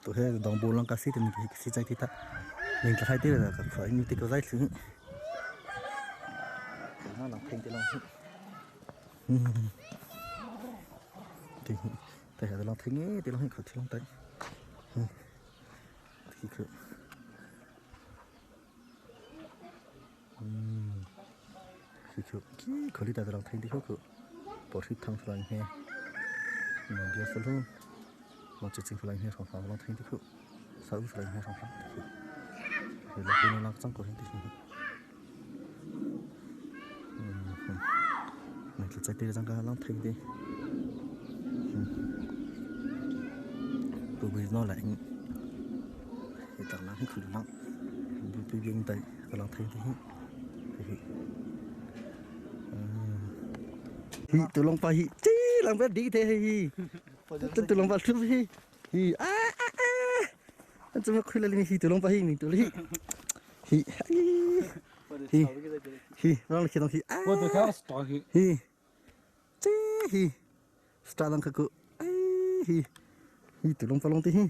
Tu he dong bu lang ka si tin ki si chai ti ta ning tla khai ti la ka khoi ni ti ko zai thlu na lang theng ti long hi ti tai ha long theng ti long hi khoi ti long tai khi khu khi khu ki kholi ta long theng ti khu khu por hi thang flang he bia salo lo chi ching flang he song fang long theng ti khu sa u flang he song fang ti khu he lo pin lang chang ko hin ti hi này là trái cây răng ca long theng đi tôi bây nó lại thì tao nó khử nó tôi dùng tay long theng thì hi tụi long pa hi chi lang bé đi thế hi tụi tụi long pa thứ hi hi a a a anh chúng nó khuyên lên hi tụi long pa hi mình tụi hi hi hi hi nó là khi nó hi a hi chi hi star lang khu hi hi tụi long pa long ti hi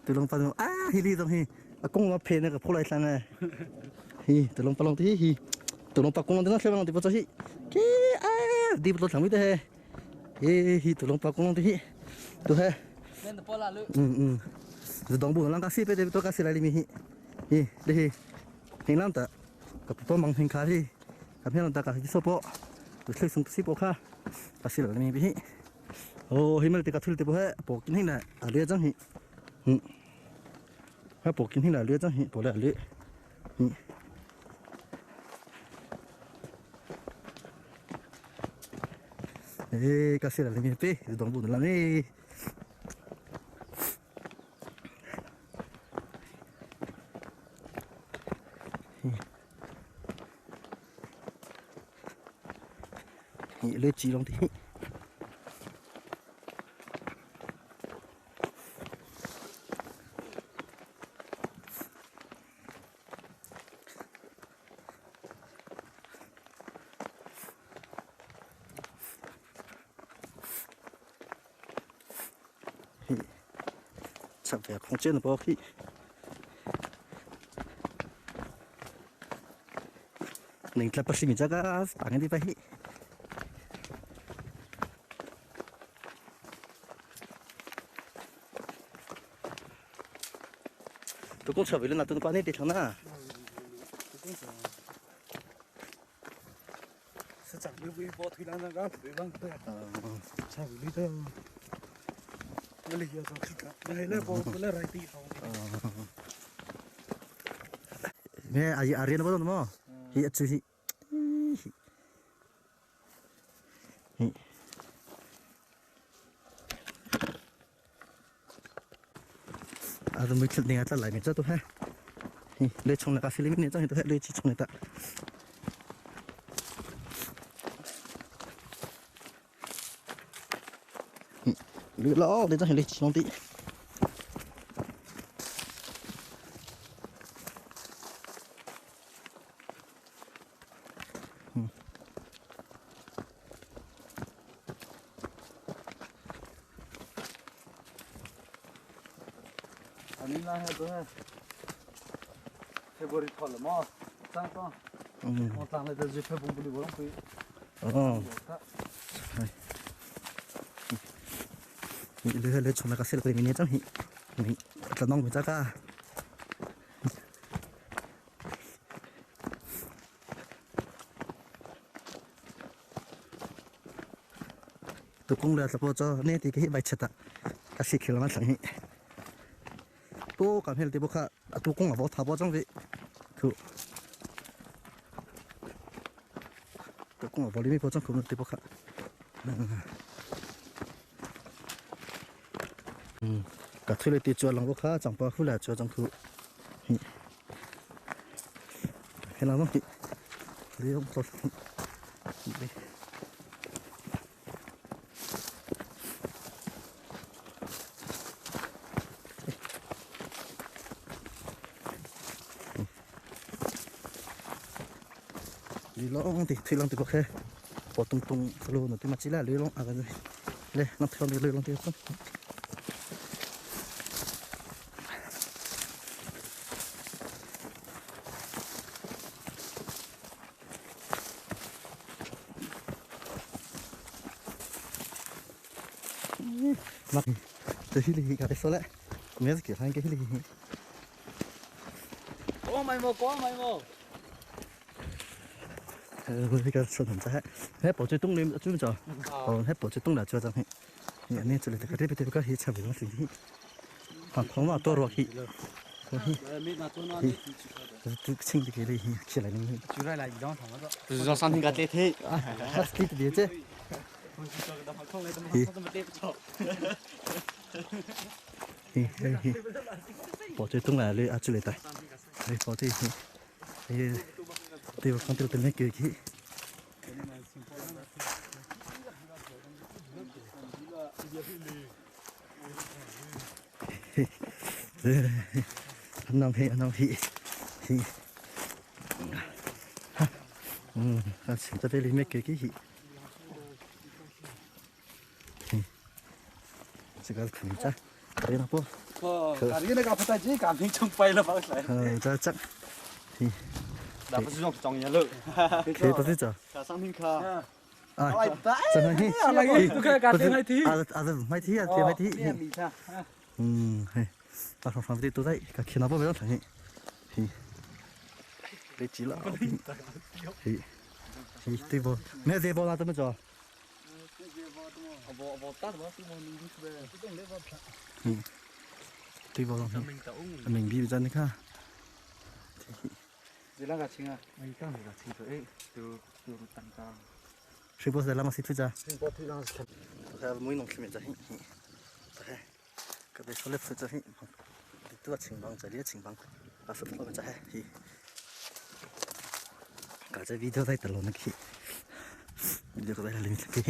tụi long pa long a hi li tong hi a kong ma phe na ka pholai thlang a hi tụi long pa long ti hi tụi long pa kong long ti na thlang long ti pa hi ki a di pa thlang mi te he hi hi tụi long pa kong long ti hi tu he ừ ừ rồi đóng buồn lang ka si pe te to ka si lai mi hi hi de hi hình lam ta ka pa mang hình kha hi ka phe ta ka hi so po tu thlek sung si po kha ka si lai mi bi hi ô hi mal te ka thul te po he po kin hi na a le chang hi ừ ha po kin hi na le chang hi po le le hi ê ka si lai mi pe dong bu la mi hi le chi long ti hi hi chak ve khong chen bo khi ning tla pa simi jaga tang di pa hi tu kong chawi le na tu pa ni ti thang na 是长得微波推那个对方对，差不多的。我来要上去看，来来波来来地方。 me ai arian ba mo hi chu hi hi à rồi mới chụp này ta lại mình cho tôi ha hi lấy chồng là cái phim này cho tôi lấy chỉ chồng này ta lựa lõ để cho lấy chỉ tí 你那还多少？这玻璃脱了吗？脏脏。我脏了，这热气绷不住，我会。 ờ lấy lấy chồng là cái xe mình nhớ trong hi mình là nông mình chắc cả tôi cũng là tập cho nên thì cái bài chặt cái xe khi mà thằng hi tôi cảm thấy là tôi tôi cũng là vô thà vô trong vị cứ tôi cũng là vô lý vô trong cũng là tôi khá cả thứ này thì cho lòng vô khá chẳng bao khu là cho trong khu thế nào không chị lấy không có đi lon thì thuy lon thì có khe bỏ tung tung luôn nó thì mà chỉ là lưới lon à cái gì lên nó theo lưới lon thì không. Mak te hi li ka so le. Me ke han ke hi li. Có mày mò, có mày mò. 呃，这个说什么？还保持动力，准备着。哦，还保持动力，就这样。你你这里这个这边这个黑车不用生气。啊，跑马多落去。这清的给你起来你。就来来一张他们个。就是说上天个电梯。啊，他是的这。嘿，嘿嘿，保持动力，啊，这里带，哎，保持，哎，对，我看到的那个去。Nong hi, nong hi, hi. Ừ, xin cho đây mấy cái cái hi. 这个可能在，对了不？哦，你那个不带劲，感情冲飞了吧？嗯，这这，那不是用装一路，可以不是走。上天卡。啊，真的，不是，啊啊，买铁啊，买铁。嗯，嘿，到时候放不都在，个去那不要疼。嘿，别急了，嘿，嘿，对不？没这波那怎么做？嗯，对不？mình đi ra nữa 这两个青啊，我刚那个青的，哎，就就当当。谁不是那么谁出家？还没弄出面子，嘿，个别说来负责嘿，多情况这里情况，啊是我们这嘿，搞这 video 在等了那个，video 在那里个，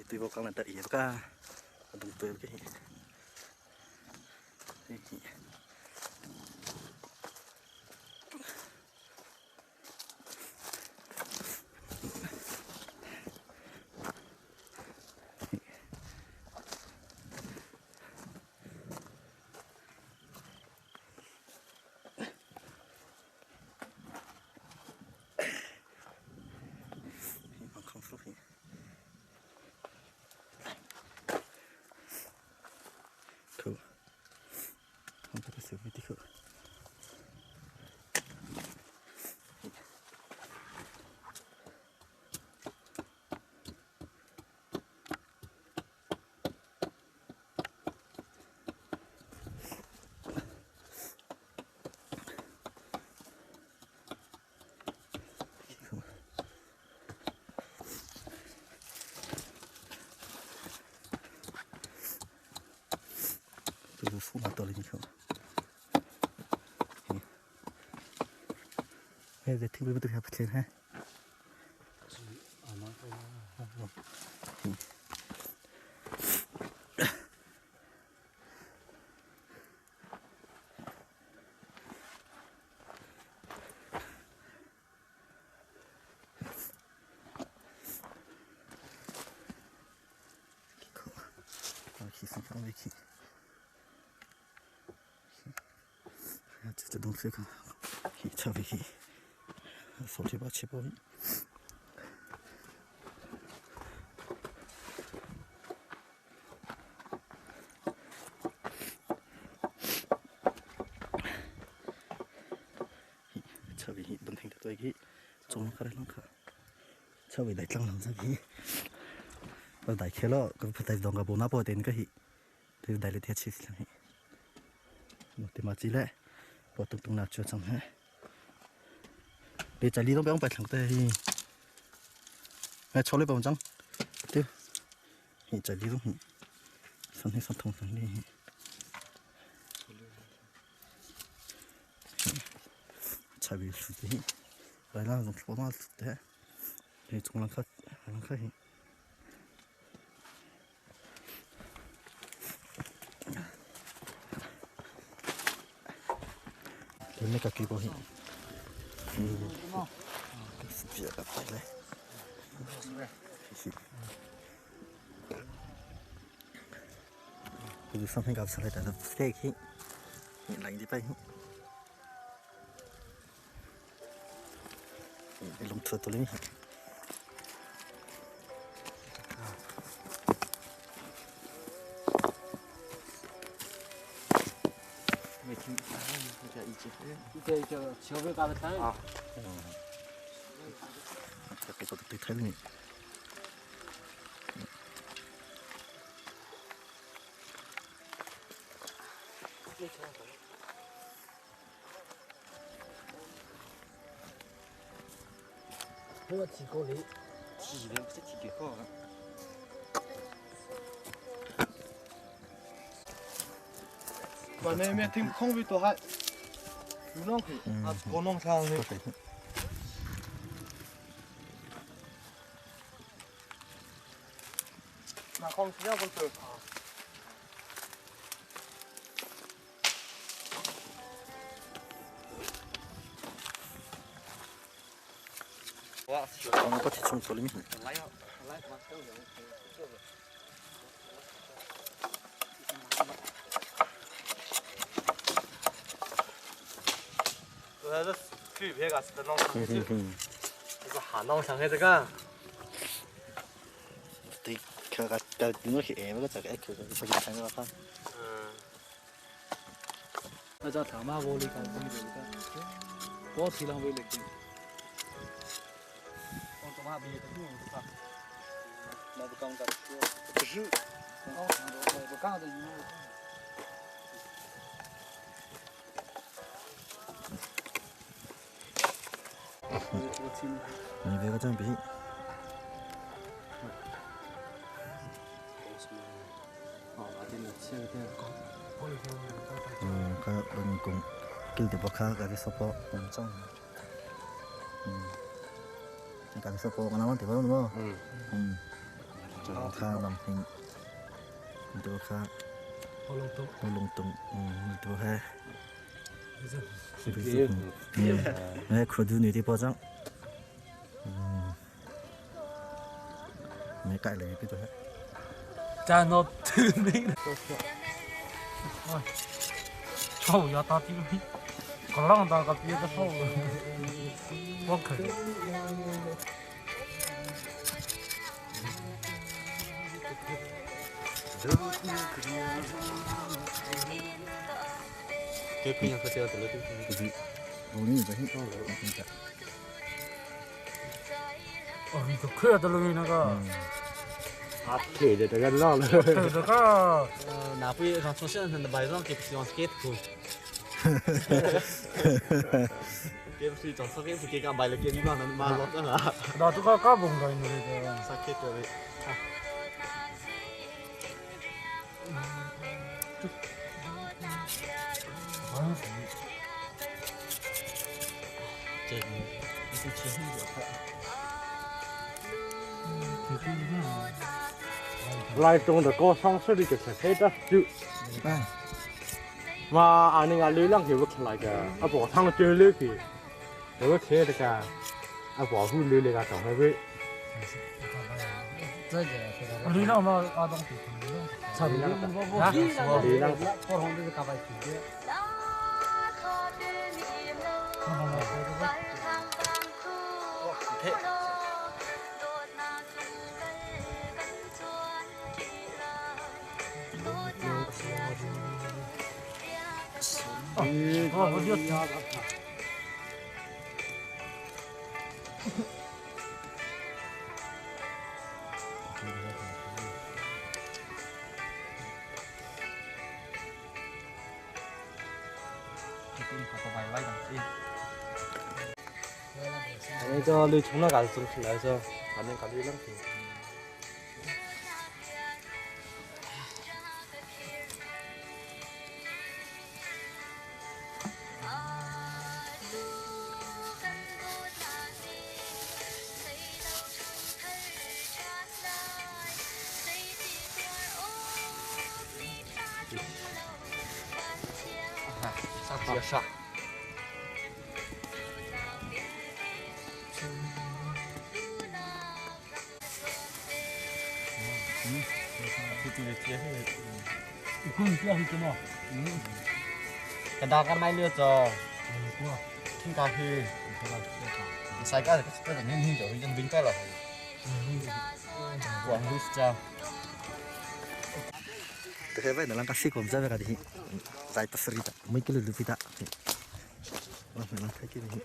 对我讲了得意个，动对个，嘿。Cool. Không có sự vi tích 这个数码到了你看。哎，这听不都还不听哈？这东西看，特别手提包起包。特别本听的对去，中开来看，特别来装两只去，我大开了，个不带当个不拿包点个去，对带了天气是了，我对马鸡嘞。我东东那就怎么？你在里头不用白糖的，哎，炒了半张，对，你在里头，上天上通上的，菜比熟的，来那种炒那的，你从那看，那看。 那个给过去，嗯，是比较快嘞。这个上面搞出来的是飞机，来一摆，你弄出多了没？ Te vai na lang kasi kom za ka di. Zai pasari ta. Mui kilo lu pita. Lang lang thai ki ni.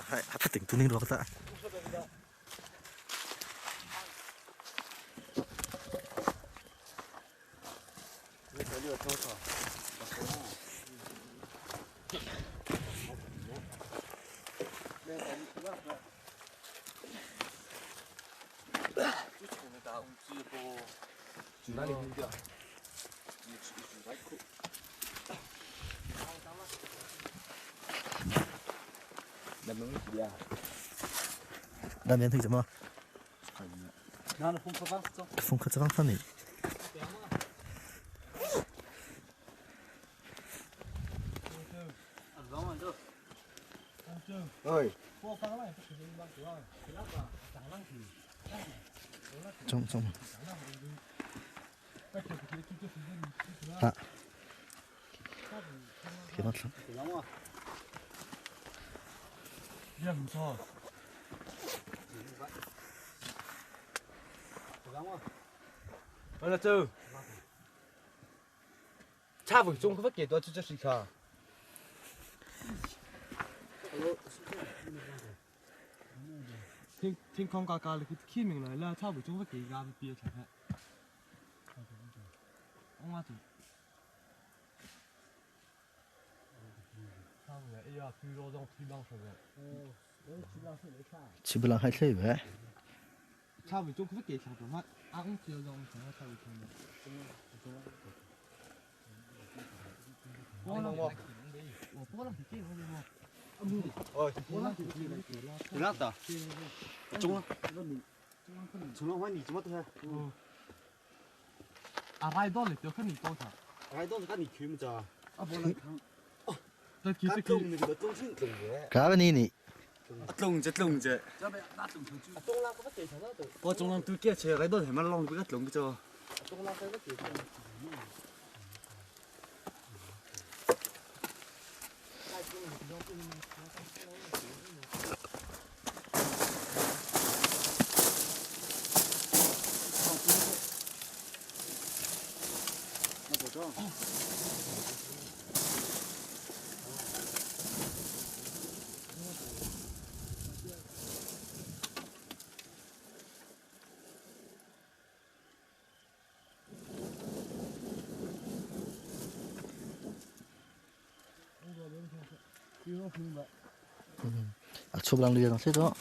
Hai tỉnh tu ninh ruak ta. 那边推什么？风可这方分的。中中。啊。给他吃。差不中可给多这这是卡。听听空嘎嘎的，去明来了，差不中可给伢子憋出来。我就。去不了还吃呗。差不多可给差不多，阿公只有让我们差不多。 啊，来到了，就看你多少。干了你你。啊，出不了力了，这种。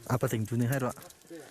啊，不定住你还多。嗯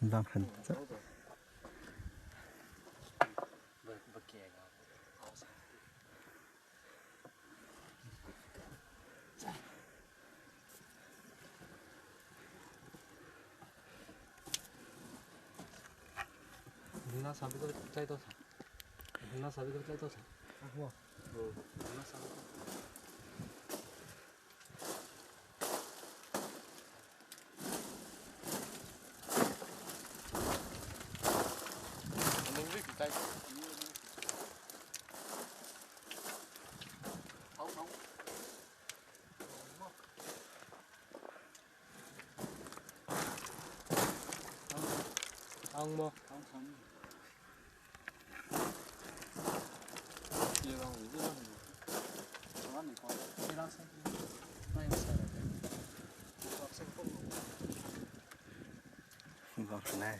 嗯。当很这。Này.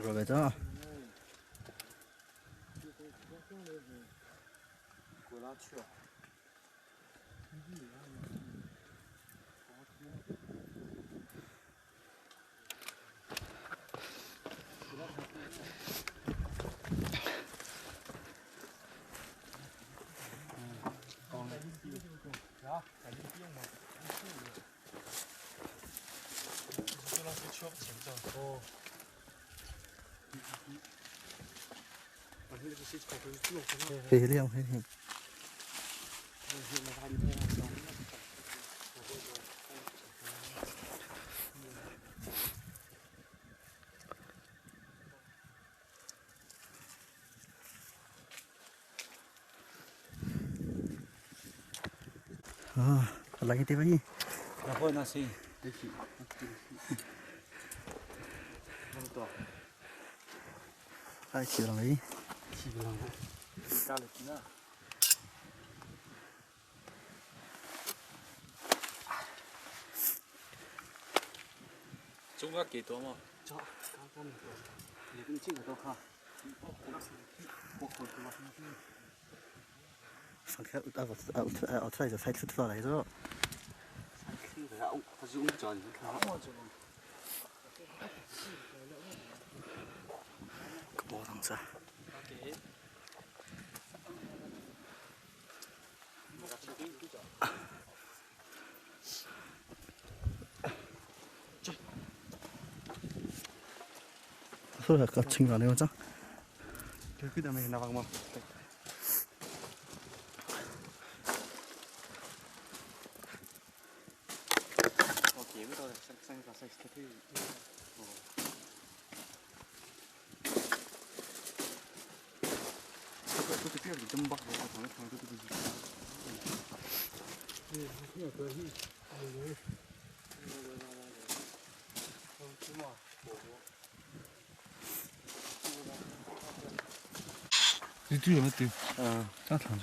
Rồi về cho. Thì liêng thế thì. À, lagi tiba ni. Ai chỉ là mấy. 上开，我出来就才出出来着。个包糖子。所以个清了两张。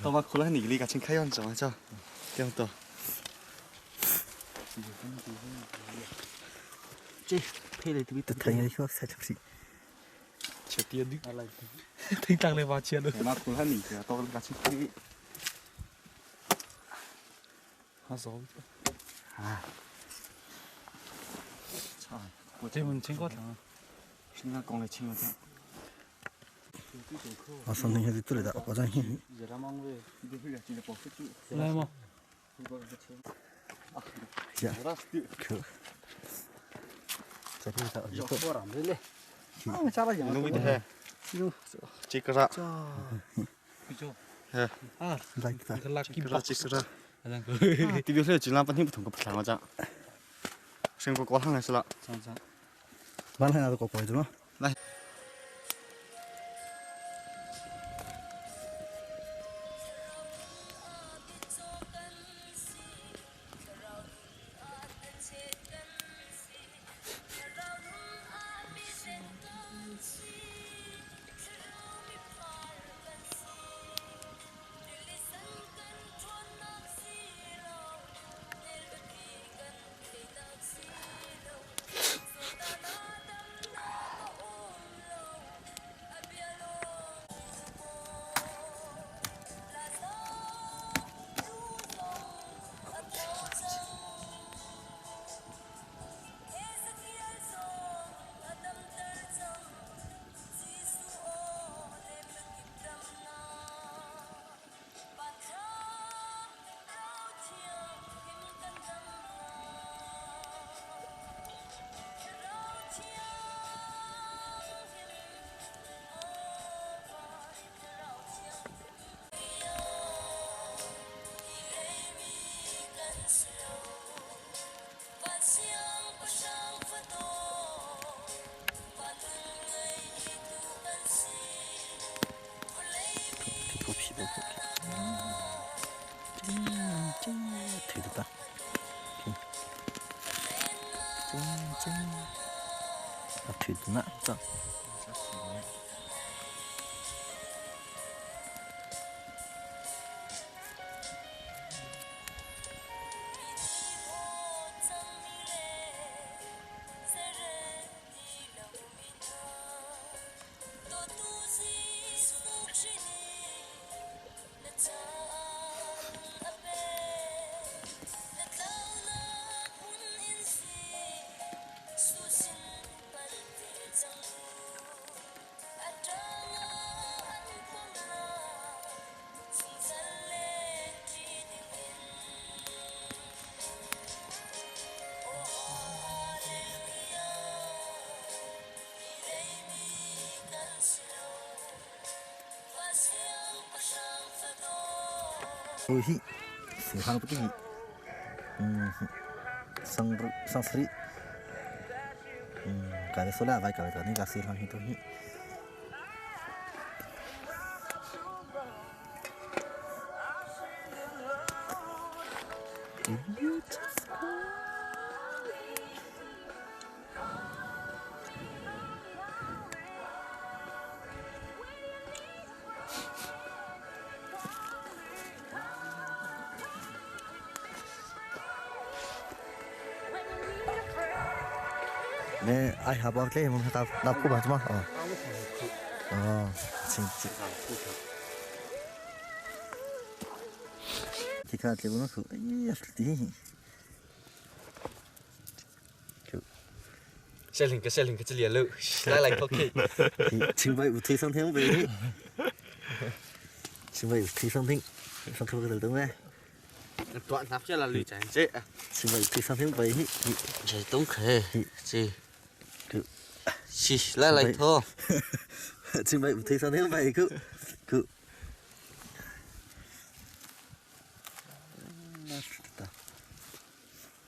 到把苦了你里个请开样子嘛叫，这样多。这配了这个太阳要晒出去。切点的。听当来把切了。那苦了你个，到了个请开。好少。啊。操！我这门清过汤。现在讲来清了。啊，上头还是做来的，我这。来嘛。呀，可。这个啥？啊，加了盐。侬会得？这个啥？啊，来个。这个这个。这边是尽量把你不同个不谈了讲。生活高汤还是了。完了，那个过来吗？来。腿都大，这，啊腿都那脏。おいしい。市販不低。上上市。改的塑料白改的那个市场很东西。네, 아이 하바 플레이 뭐 다, 나 포 하지 마. 어. 어, 진짜. 기카 들고는 그, 이, 디. 先领个先领个这里路，来来 OK。请问有推上天呗？请问有推上天，上头个头灯呗？短头这là lười chẳng chế. 请问有推上天呗？这东可这，是来来thôi。请问有推上天呗？cứ cứ。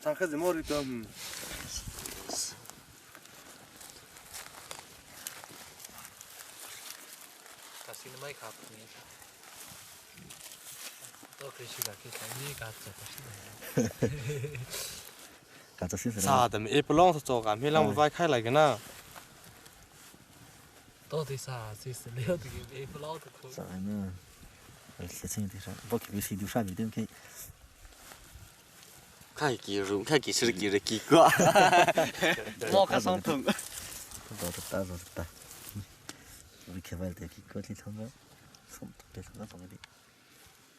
자, 그래서 머리 좀 啥的？也不浪是做干，没浪不外开来个呢。到底啥最是了的个不老的可？啥呢？事情的啥？不可以谁丢啥你都可以。看几肉，看几是几的几个，我看上头。到的大，到的大。我开完的几个你他妈，送别他妈送给你。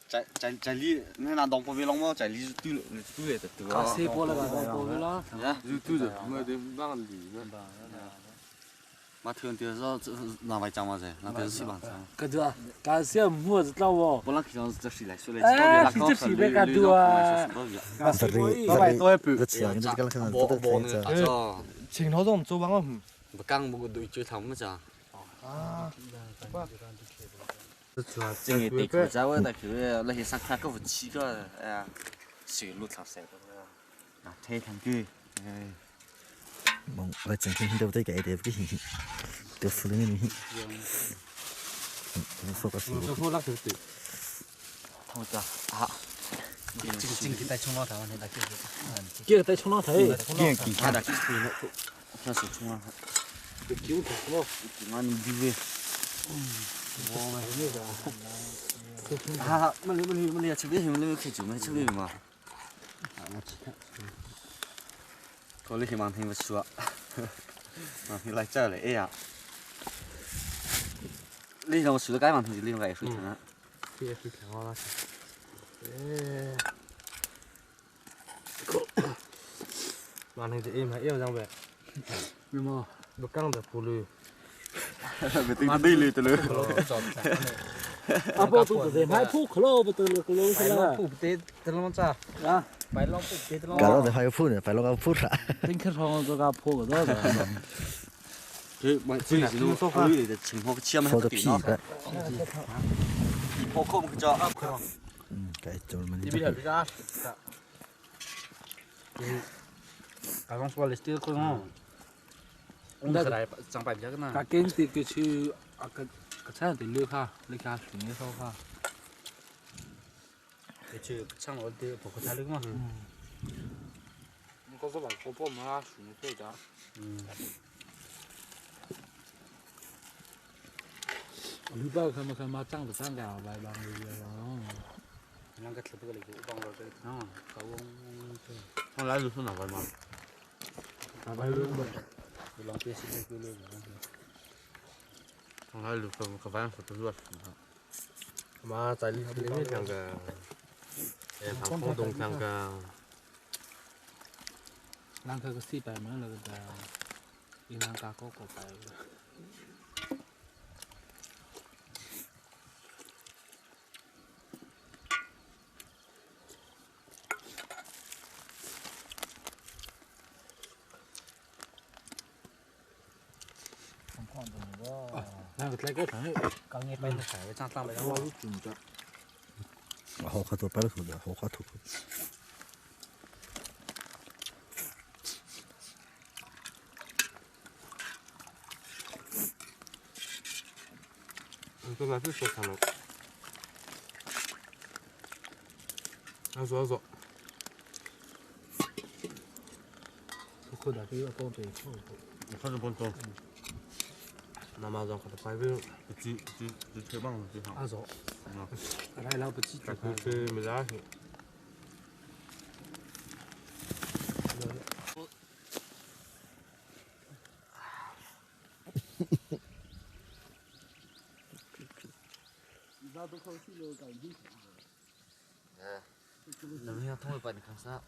在在在里，你拿当不为龙猫，在里是对了，对的对吧？谁过来吧？不为了。就对的，没得那个理呢。马头就是这拿外讲嘛噻，那都是水房子。搿个，刚才么子到哦。我那可能是这水来水来。哎，这水来干多啊！这里这里，这吃啊，你这个看这个看这。前头都唔做完我唔。不讲我对就他们讲。啊。这个对口在我那个那些上看个武器个，哎呀，水路上晒的，啊，太疼的，哎。 Mong lại chẳng thấy đâu tới cái đẹp cái được xử lý mình. Không có xử. Không lắc được. thôi cha, à. 这个这个带冲浪头，你来这个。这个带冲浪头。这个看的，这是冲浪头。这九头咯。俺你别。哈哈，没没没没，吃别什么那个开酒没吃别嘛。我去看。我那些忙听不说，忙听来这了，哎呀。你让我说的该忙听就另外说听了。别去看我了。哎。忙听就哎嘛，要让呗。没嘛，不讲的不累。对对对对。阿宝都是买铺克罗不得了，克罗是啦。铺不得，得了么子啊？白龙铺得了。搞到这还有铺呢，白龙个铺啥？顶客上这个铺个多的。这买这是弄说的情况，起码说个屁的。包括我们叫。嗯，该就是么。你别别干。刚刚说了这个可长白个呢。他跟这个去啊个个菜得留下，留下水泥烧哈。去抢我的包括他那个嘛。嗯。你告诉我，我不买水泥烧的。嗯。你不看没看嘛？长不长个？白帮的两个吃不个那个，帮我这个啊，搞我。从来就是哪个嘛？哪个路？浪费时间过了。从来就是可反正是多少嘛，在里面两个，哎，上活动两个。两个个四百门那个的，一两个个个百。那个来个朋友，刚一摆的菜，我长上来我是紧张。好看多摆了头的，好看头。你这哪是说啥了？啊，说说。不可能，这个光对付。你看这光装。那马上可得摆边，只只只吹棒子最好。阿嫂，来了不记得。去没啥去。能不能通过把你看啥？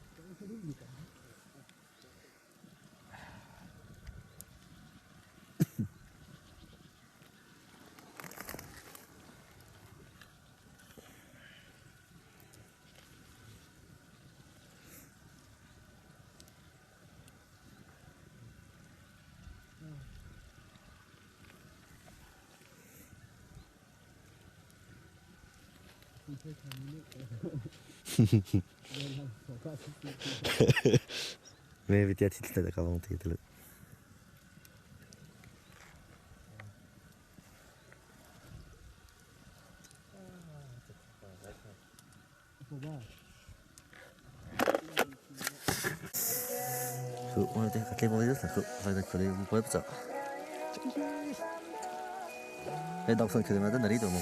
没被电梯里的搞问题的了。好，我哋个节目就结束，反正可能我不走。He dok son khidima da nari do mo.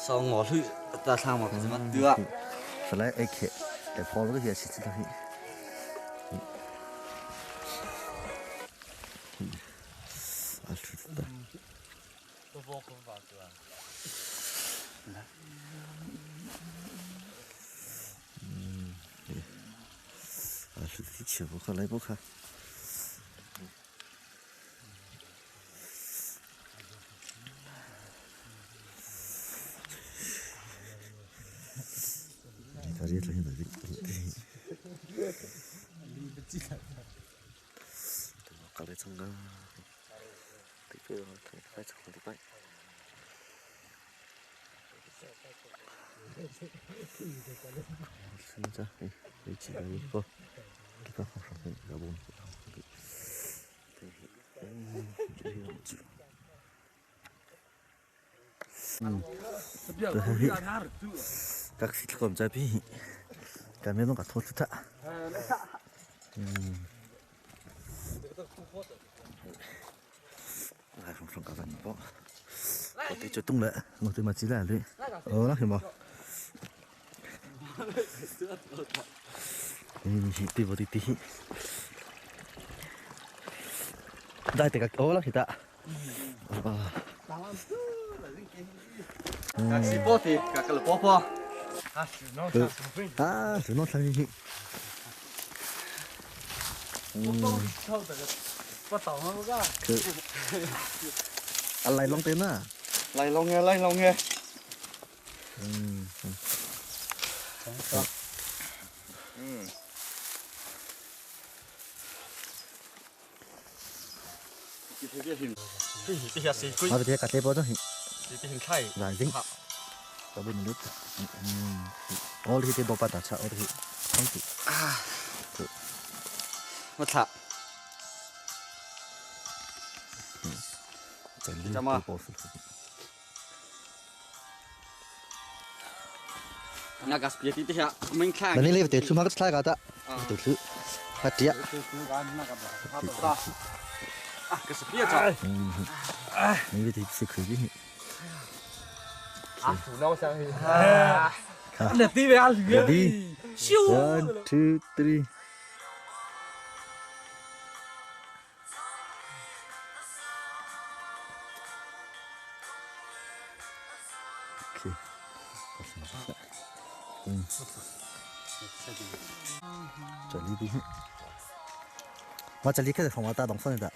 Song mo hlui ta thlang mo khidima tua. Salai ai khe te phol ko hi si chi hi. A thu ta. 啊，是的，切不开来不开。你看这这现在这，搞来唱歌，对对，来唱歌对。 진짜 이 집에 이거 이거 여보 các thịt còn trái pi cả mấy con cả thốt thắt lại không không cả vần bỏ có thể cho tung lệ một từ mà chỉ là lưỡi ờ nó hiểu không 对不对对。ได้แต่กับโอ้แล้วสิตะ กสิปอติกะกะปอปอ อ่าสุน้องทำนี่คืออะไรลงเต็มอ่ะ ไล่ลงไงไล่ลงไง มาไปเที่ยวกัดเทปต้องหิ เป็นไข่ หลายจริงตะบุญลึกโอ้ที่เทปปัตตาชาโอ้ที่ต้องติ มาถัก จะลึกปอสุด นักสเปียติที่ฮะมึงข้าง วันนี้เลยเดี๋ยวชุมพักใช้กันตะเดี๋ยวชุพัดเดีย อ่ะกสเปียจ้ะ นี่วิธีสิคือยี่ 啊，那我想起。 那对边 Ready one two three okay 这里边，我这里开始放我打东西的，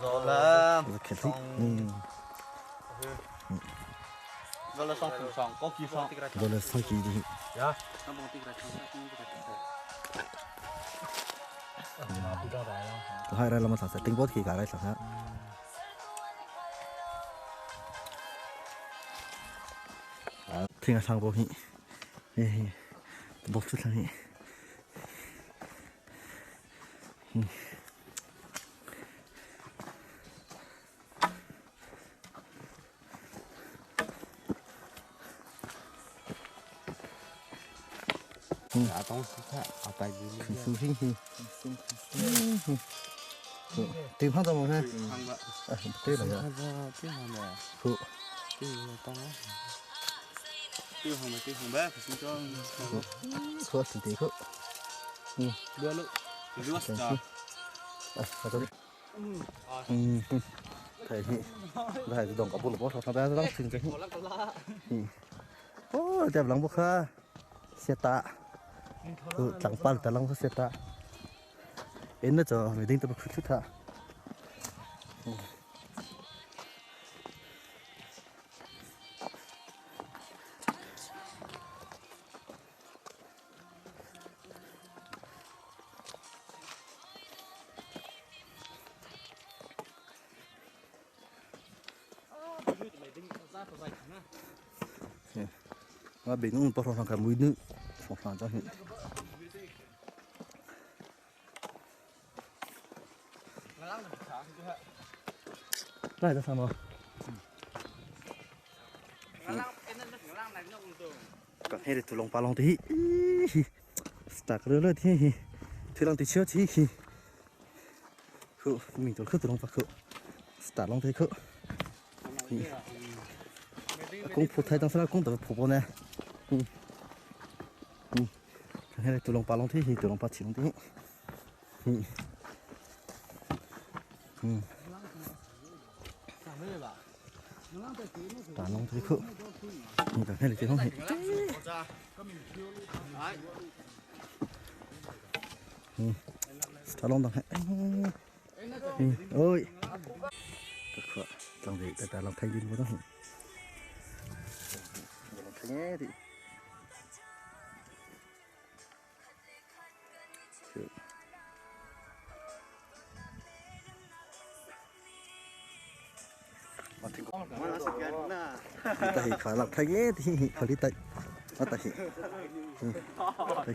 รอแล้ว 我开始，嗯， รอแล้วสองสองก็กี่สอง 我来手机的。还来那么长时顶波提下来上下。听个唱歌听，嘿，落出来。 拿东西看，啊，白吉。 苏星星，对胖怎么看？对了呀，对上的，好，对当然。 ตีหงไปตีหงแบบสิจ้อง 说是对口， เรือลูกเรือจ้ะ 哎，好的。嗯，太行，那还是当个不了，我说他别是当成真。嗯，哦，这啷不可，写打，哦，长板的啷不写打，哎，那就没定都不出他。 mà bình cũng bao thằng cả mũi nữa phòng thằng cho hiện đây ra sao mà còn hay thì tụi lòng ba lòng thì start rồi rồi thì thì lòng thì chưa thì khử mình tụi khử tụi lòng phải khử start lòng thì khử 公婆太当时那公的婆婆呢？嗯嗯，看看独龙八龙天，独龙八七龙天，嗯嗯。打龙这口，你看看这东西。嗯，打龙当看，嗯，ôi，这可当地在打龙太君不当。nghe thì tại khá là thay nghe thì khá đi tại nó tại tại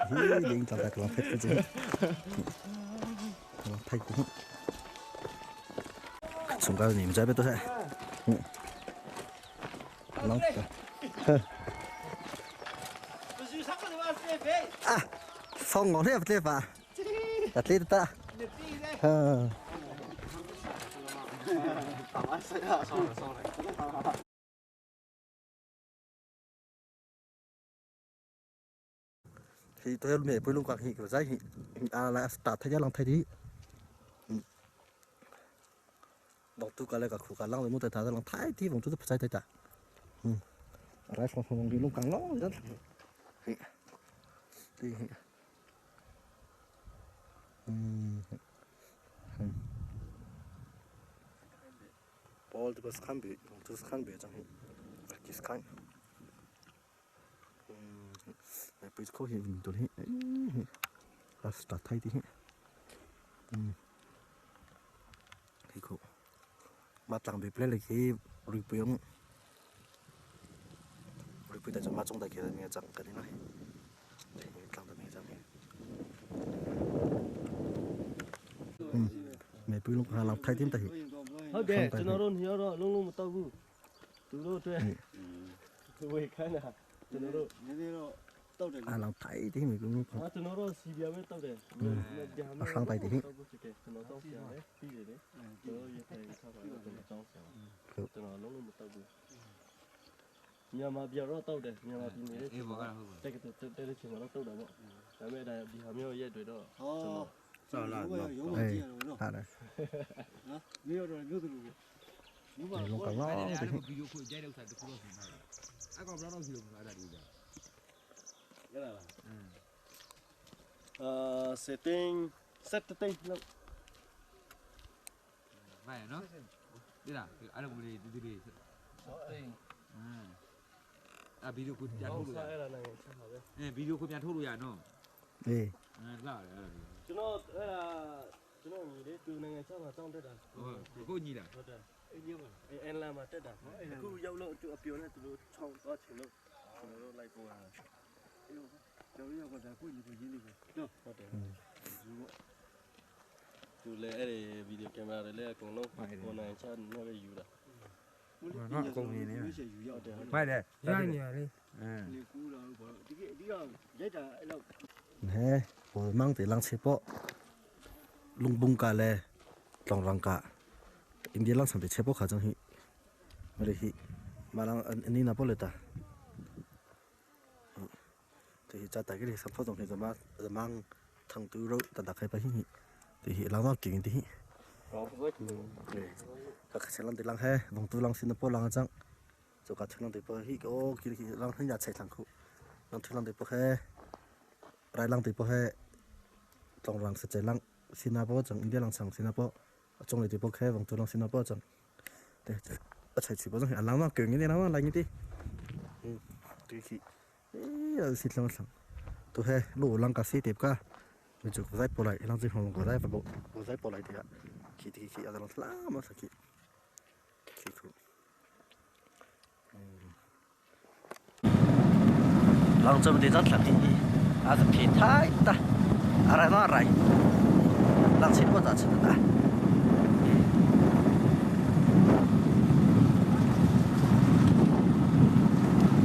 hi đến chọn tại làm phép cái gì thay cũng chúng ta nhìn ra biết tôi sẽ 老的，哼。啊，放我那不对吧？啊，对的哒。嗯。thì tôi mẹ bơi luôn quạt hiện của giấy hiện à là tạt thay giá lòng thay đi đọc tu cả lại cả khủ cả lăng rồi mua tài thà lòng thay thì vòng tôi phải thay ta 来放放放，弄干了，这嘿，对，嗯，嗯，包这个是看别，这是看别张，这是看，嗯，来背着口气，嗯，对的，嗯，那是打太的，嗯，这个，马当被不来去，绿不用。不带这马中带给他们长个的那，长得没长。嗯，没不用看老太点的。 ဟုတ်တယ်ကျွန်တော်တို့ညတော့လုံးလုံးမတောက်ဘူးသူတို့အတွက်ဝေခိုင်းတာကျွန်တော်တို့ နည်းနည်းတော့တောက်တယ် 啊，老太点没不用 ဟာကျွန်တော်တို့စီပြပဲတောက်တယ် အဆောင်တိုက်တယ် ကျွန်တော်တောက်ဆရာလေပြီးတယ်လေကျွန်တော်ရခိုင်ထားပါတော့ကျွန်တော်တောက်ဆရာကျွန်တော်လုံးလုံးမတောက်ဘူးမြန်မာပြည်တော့တောက်တယ်မြန်မာပြည်နေတဲ့ အေးဘောကဟုတ်ပါ တက်ကတက်တဲ့ချိန်မှာတော့တောက်တာပေါ့ဒါပေမဲ့ဒါဒီဟာမျိုးရက်တွေတော့ ဟော ဆောလာနော် ရုံးမကြည့်ရတော့နော် 好嘞， နော်မြို့တော့မြို့သူလူမြို့ပါ 你弄干了。 အဲ့ဒါဗီဒီယိုခွေကြိုက်တဲ့ဥစ္စာတစ်ခုတော့ပြင်ပါတယ်အကောင်ဘယ်တော့စီလို့အဲ့ဒါဒီကြ ရလားအာ setting set တဲ့လောက် မိုက်နော်ဒီလားအဲ့လိုမျိုးလေးဒီဒီလေးအင်းအဗီဒီယိုခွေပြန်ထုတ်လို့ရ အဲ့ဒါနိုင်ငံချပါပဲ အဲဗီဒီယိုခွေပြန်ထုတ်လို့ရနော် 哎， အဲလာတယ်အဲ့ဒါ ကျွန်တော်အဲ့ဒါကျွန်တော်ညီလေးသူနိုင်ငံချမှာတောင်းတက်တာ ဟုတ်ကိုညီလား ဟုတ်တယ်အဲ့ညမှာအဲ့အန်လာမှာတက်တာအခုရောက်လို့သူအပြိုနဲ့သူတို့ချောင်းသွားချင်လို့ကျွန်တော်တို့လိုက်ပေါ်တာ ကျော်ရကဒါကိုညီကိုရင်းနေပဲနော် ဟုတ်တယ်သူလည်းအဲ့ဒီဗီဒီယိုကင်မရာတွေလည်းအကုန်လုံးဟိုနိုင်ငံချနဲ့ပဲယူတာ နော်အကုန်နေနေရှိယူရောက်တယ် မိုက်တယ် ရနေရလေ အင်း လေကူလာလို့ပေါ့ဒီကအဓိကရိုက်တာအဲ့လောက် 嘿，我忙得浪车包，龙崩家嘞，浪浪家，因为浪上的车包卡真去，没得去，马浪你那不来哒？对，在大家的生活中，怎么怎么成都肉，但大概不行，对，浪浪劲的。对，个车浪的浪嘿，龙都浪新的波浪张，就个车浪的波去，哦，去去浪很家菜仓库，浪车浪的波嘿。 รายลังติปะแค่ตองรังเสจลังสินาปะจังอินเดียลังสังสินาปะจงเลยติปะแค่วังตัวลังสินาปะจังแต่ใช้ชีพจังอันลังมาเก่งนี่นะว่าอะไรนี่ดิอืมตีขี้เอ้ยสิลังสังตัวแค่ลูกลังกะสิเต็บกะมีจุกไซปอไหลลังสิของกไซปะกไซปอไหลเดียขี้ตีขี้อะไรลังลามาสักขี้ขี้คือลังจะไม่ได้จัดหลักที่ 啊是平台的，阿来哪来？浪车我咋吃的哒？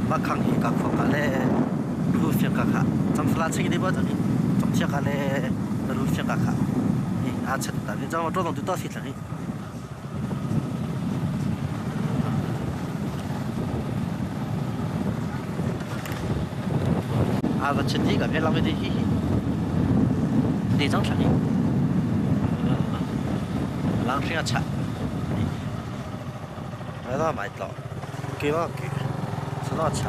马康去个看个嘞，路线个卡，咱们拉车的不这里，中车个嘞，路线个卡，哎，阿吃的哒，你知道我主动就到西城。啊，个吃地个别浪费的嘿嘿，内脏吃的，浪费要吃，来到买到，给我给，吃到吃，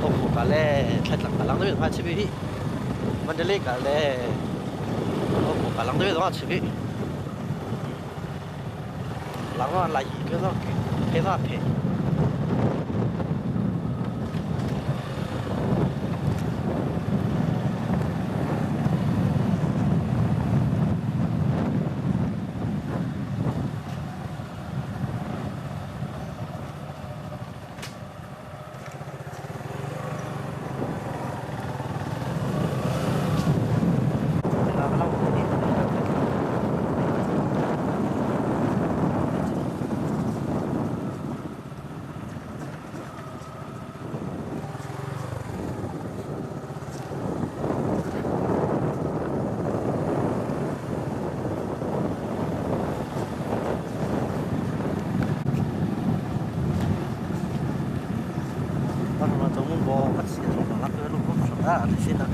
都不干嘞，太冷了，浪费的话吃不起，我这里干嘞，都不干浪费的话吃不起，浪费来一个到给，给他赔。 现在。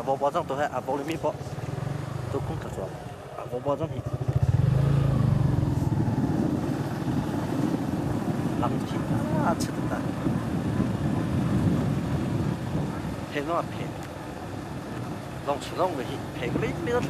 包包装都还阿包里面包，都空壳装，阿包包装皮，浪皮啊，吃的哒，配那配，弄吃弄个去，配个没没得吃。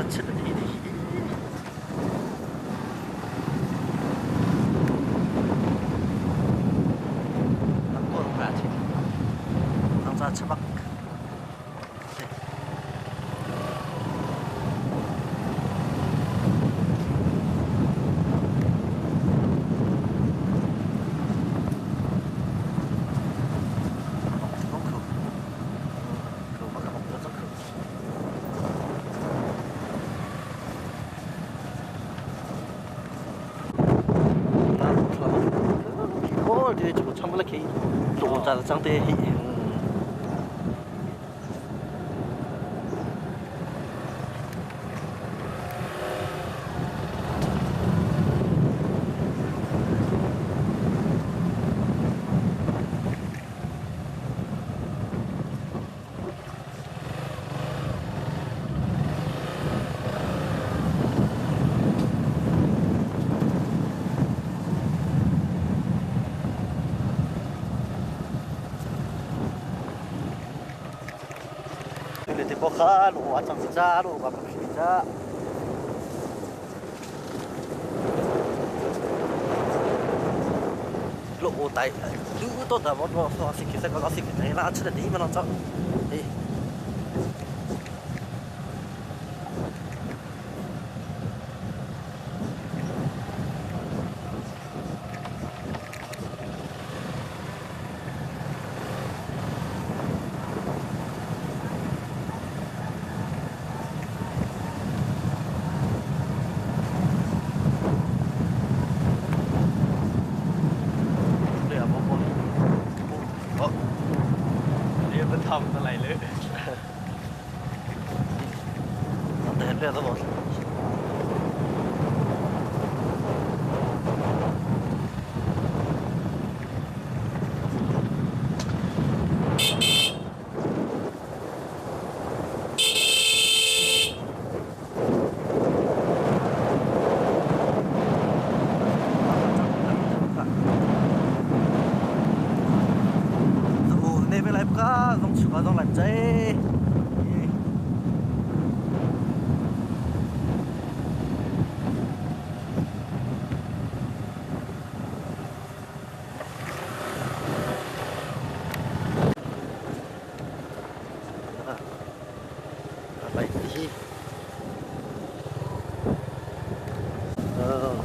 吃的一点。过了半天，让咱吃吧。长得黑。 哈罗啊，张子扎罗啊，不是扎。路带，路多的我我说是其实个老是给拉出的地方走，哎。 他们来了。phe da lo. 那边来不噶，弄出来弄来不济。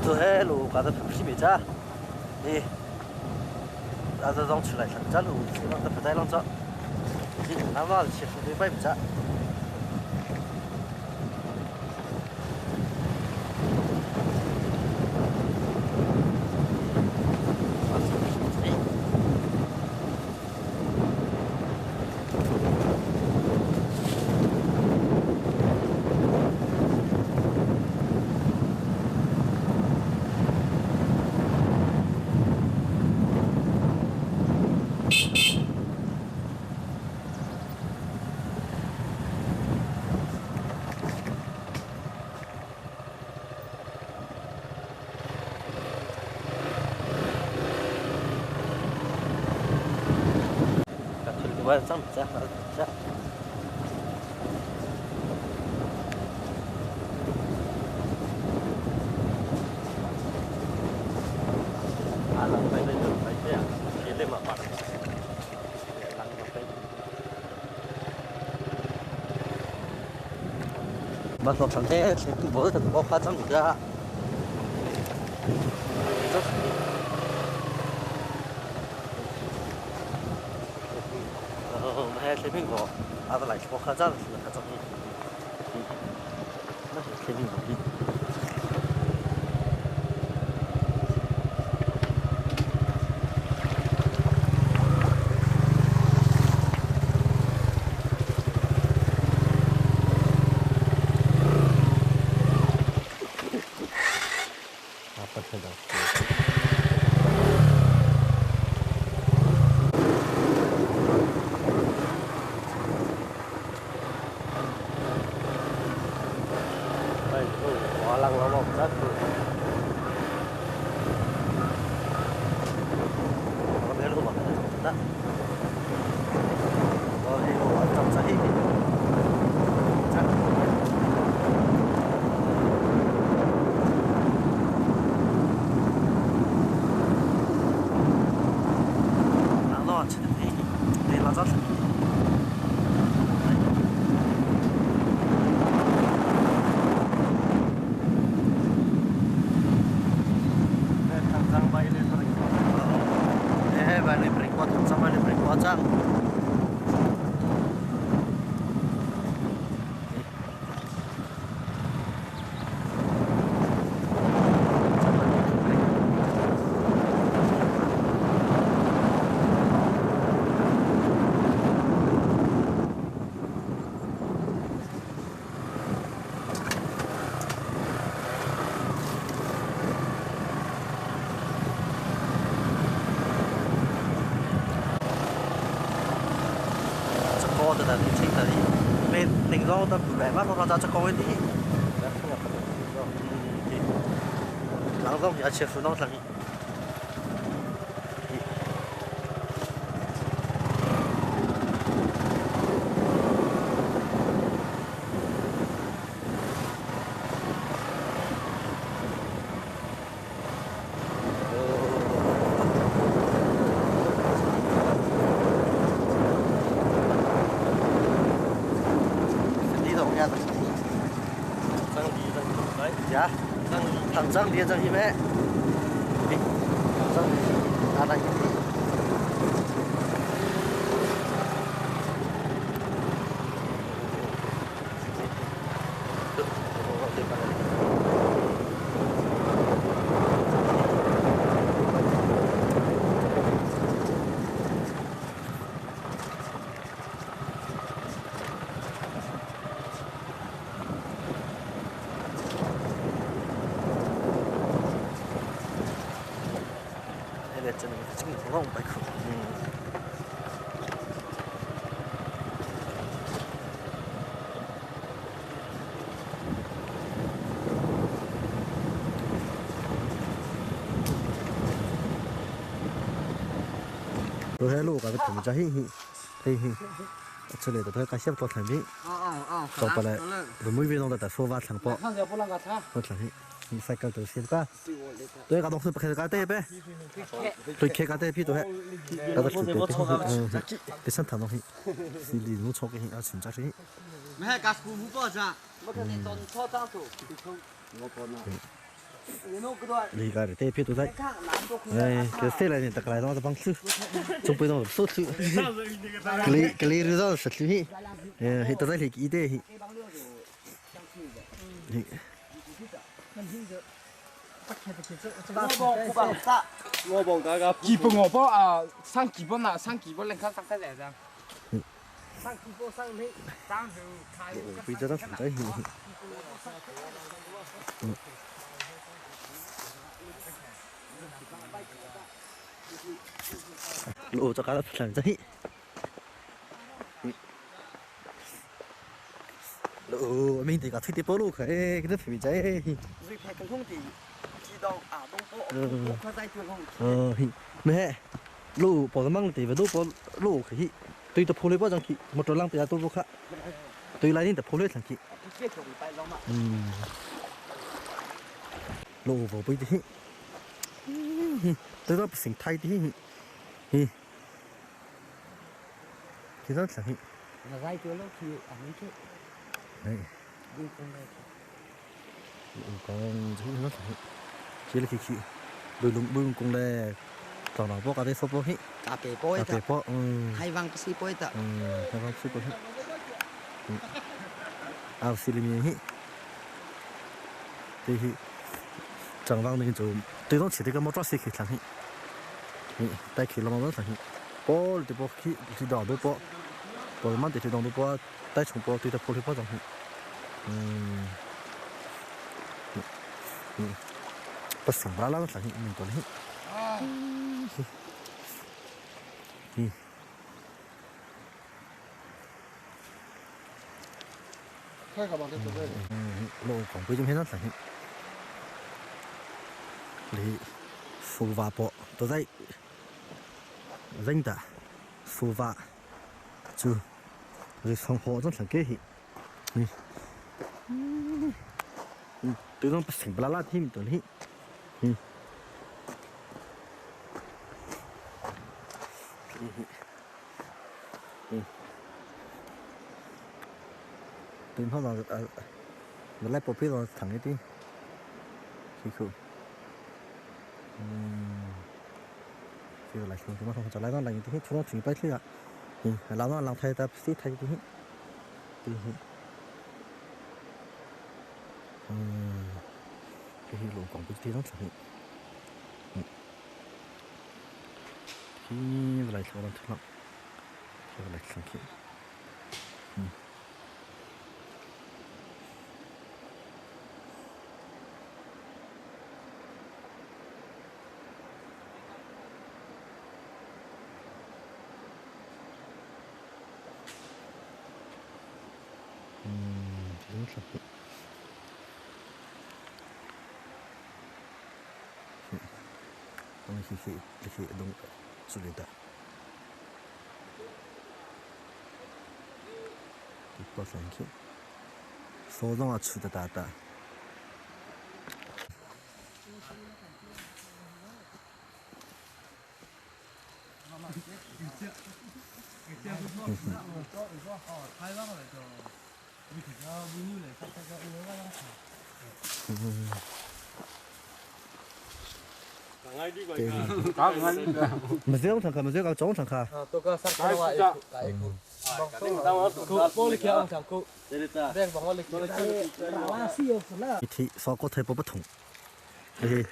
都海路搞得皮没渣，你，那这弄出来，这路那不在弄着，你那嘛是对摆不渣。我上不下，下。啊，浪费那种白这样，别那么麻烦。马上上车，没得我夸张个。切苹果，阿都来吃我早是较中意。那是切苹果。啊，不吃了。 要去湖东城。张别张一枚，张拿来。rong pai khu. Tôi thấy lũ cả cái thùng trái hi hi hi cho nên tôi cái xếp tôi thành đi tôi phải lại rồi mới về nó tại số vạt thằng bỏ tôi thành hi cycle tôi xem cả tôi cả đồng sự cái cái tê bé tôi khe cái tê phi tôi hết cái đó chủ tê cái sân thằng nó hi xí lì nó cho cái hi à chính xác hi mẹ cá cú mũ bỏ ra 你个的，别都在，哎，这谁来呢？大家来让他帮手，准备到手手，格里格里日到十手，哎，都在里一点，你。 基本我包啊，上基本啦，上基本你看上得来噻。上基本上你上就开。bây giờ nó phải đấy. Lộ cho cá nó làm giấy. Lộ mình thì cả thích tiếp lô cái cái nó phải giấy. Ờ, mẹ, lô bỏ măng thì phải lô bỏ lô cái tôi tập phô bao giờ một trò lăng thì tôi vô khác. Tôi lại đi tập phô lên thằng chị. Lô vào bây giờ tôi đó sinh thay đi. Hi. Cái đó là hi. Là gai chưa lúc thì ăn chứ. Đấy. Còn chứ nó là chỉ là khi đôi lùng bưng cùng là tao nó bóc ở đây số bóc hi. Cà phê bôi Cà phê bóc. Hay vang xí bôi ta. Hay vang xí bôi hi. À xí lên hi. Thì hi. chẳng vang nên就对当起这个毛抓死去上去，带去了毛上去，包就包去去到都包，包嘛得去当都包，带从包对到玻璃包上去，不行啦啦上去，过来，开个吧，这准备。 lộ quảng bây giờ hết nó上去。你书法包都在认得书法，就你生活中上给去，对方不行不拉拉听不懂你，对方让我来包皮让长一点，辛苦。 thì lại chúng ta không trả lại nó là những thứ chúng ta chỉ biết thôi ạ. Làm nó làm thay ta xí thay cái thì cái lỗ còn cái tí nó chẳng thì lại chúng ta thử lắm thì lại chẳng kỹ. Khi đông du lịch đó thì có thành kia số đông là chủ đà đà 没这样唱卡，没这个中唱卡。 啊，都个上课话，来一个。 一天烧锅菜不不同，嘿，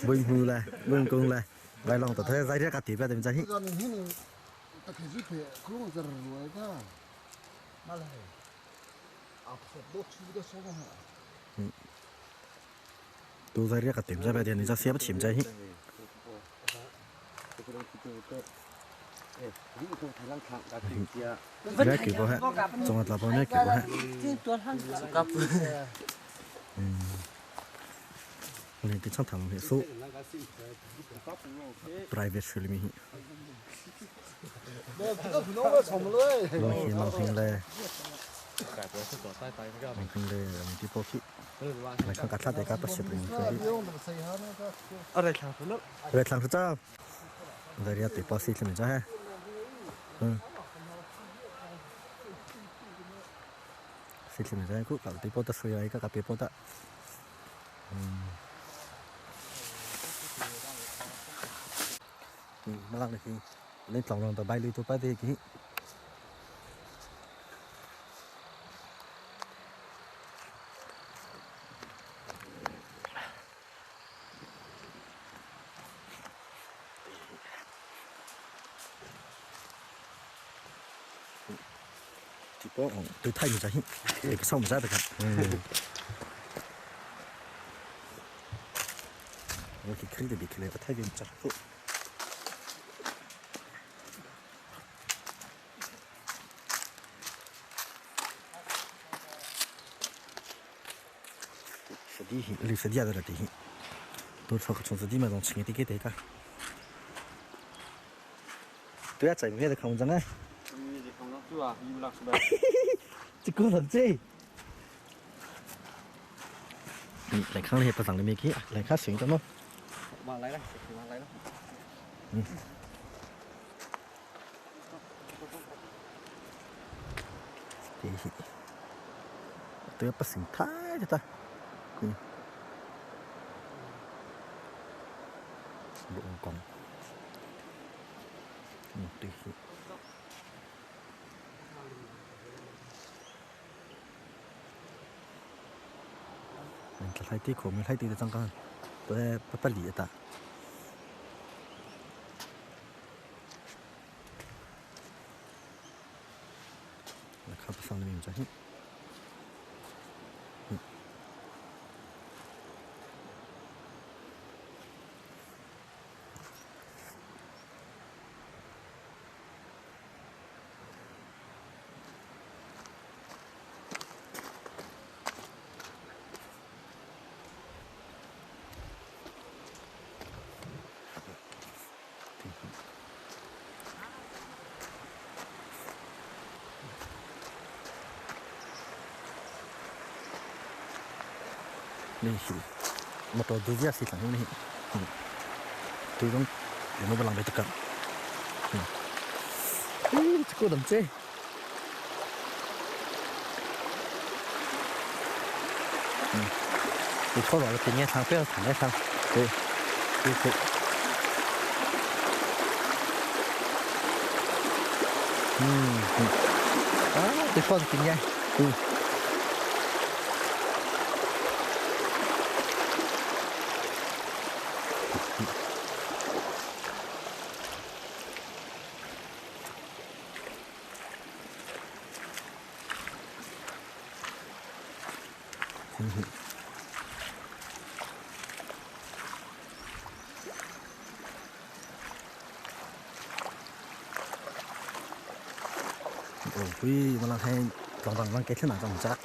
文湖来，文工来，来弄到他在这个地方对不对？都在这个地方对，你这写不清在。Mẹ kỷ bộ hẹ, trong là bao mẹ kỷ bộ hẹ. Lên thì trong thằng hệ số private school mi. Lo hi lo hi le. Lo hi le mi ti po khi. Lại không cắt để các bác sĩ mình cái. Ở đây thằng số Đây là tụi bác sĩ mình cho ha. Sĩ mình cho cũng cậu tụi bác ta suy ấy các cặp bác ta. Mà làm được thì lên tổng lòng tàu bay đi tụi bay thì cái 对太阳在，那个上不在的看。我去看的别去了，太阳在。实地，绿实地也在那地，都出从实地嘛，从前面的给大家。对啊，在面的看文章啊。这个人这，来看那些不上的没去，来看水的么？往来了，往来了。对，对，不行，太的。老公，对。太低苦，没太低的脏干，不不不理的。来看不上的名字。นี่มาตัวดูยาสิหลังนี่ตัวต้องเดี๋ยวมาลังไปตะกัน这个怎么这？你错了，今年唱不要唱来唱，对，对对。啊，对错了，今年，ui mà làm hay còn bằng bằng cái thế nào trong chắc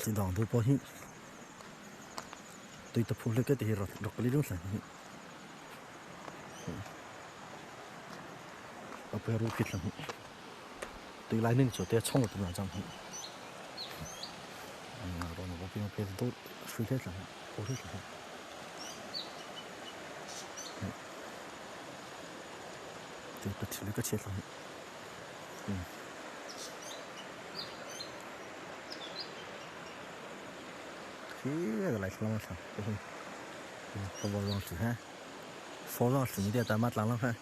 是当都保险，对他铺了个地落落个里头噻。啊，不要落去了，对来那个做点冲了都难讲。我那边开始都水开了，火水了。对，不提了个钱了。Khi lai thlang thlang te hi. Ka bo long si ha. Fo long si ni ta ma tlang lang ha.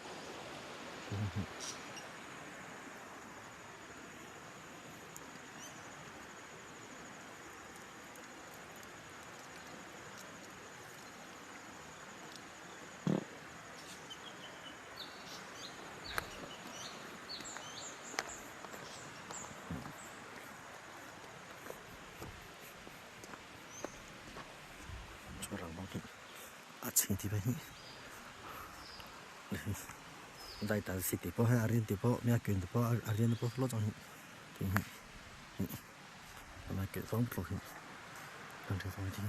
Dai ta si ti po ha arin ti po mya kyun ti po arin po lo chang hi hi ma ke song po hi ang te song ti hi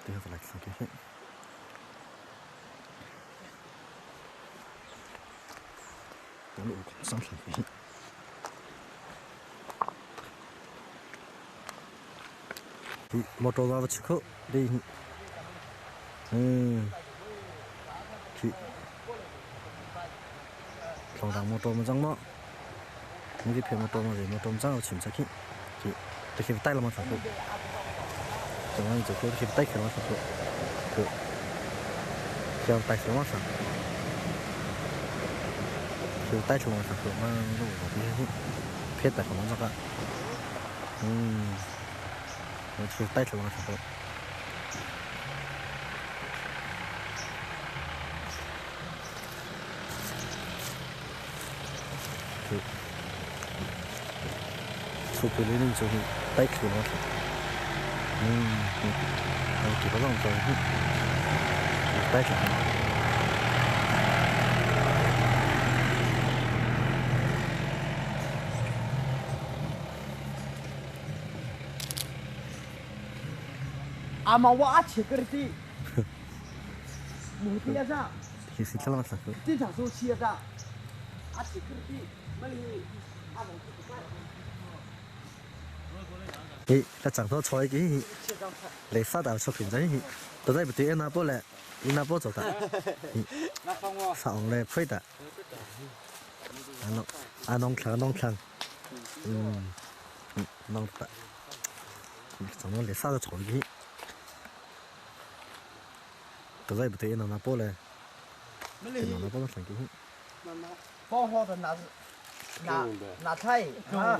te ha like sang ke hi lu sang hi motor va chi kho đi thì lòng đằng motor mà răng nó những cái phiền motor mà gì motor răng chìm chắc khi thì thì khi tay là một sản phụ chẳng hạn chỉ khi tay khi nó sản phụ thì theo tay xuống nó sản thì tay xuống nó sản phụ mà nó có cái phiền tay của nó ra 我去带出来时候，对，出去那种就是带出来是，基本上就是带出来。阿妈，我阿切个的，母的呀噻，经常说切噻，阿切个的，没哩，阿母咦，那长头菜嘅，嚟发达出平仔，到底不对，那波咧，那波做得，上嚟配的，阿农阿农强农强，农得，长到嚟发达菜嘅。到底不对，那波咧，那波都成几？包好的那是拿拿菜啊。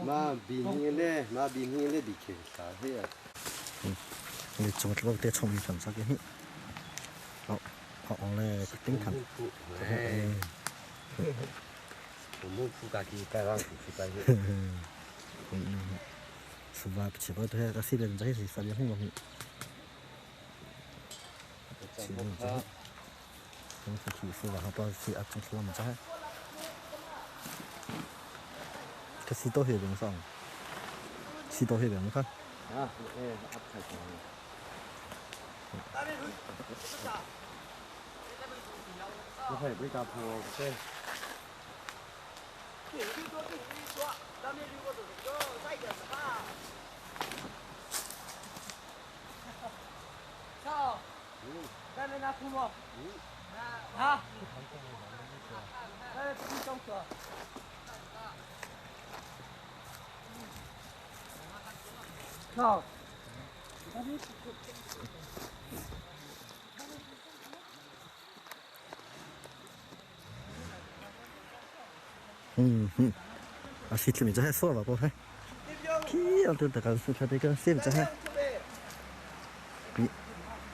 妈比你嘞，妈比你嘞，比起啥些啊？你做这个得聪明成啥嘅？好，好，我咧顶头。我们铺家己盖上去盖去。是吧？起波对，个西边这是啥地方东西？起波这，我们去是吧？好，是啊，从什么这？这是多些边上，是多些边看。啊，哎，阿太强了。我还没打破，对。啊，是前面这还说吧，不还？去，我都大家说他这个是这还，比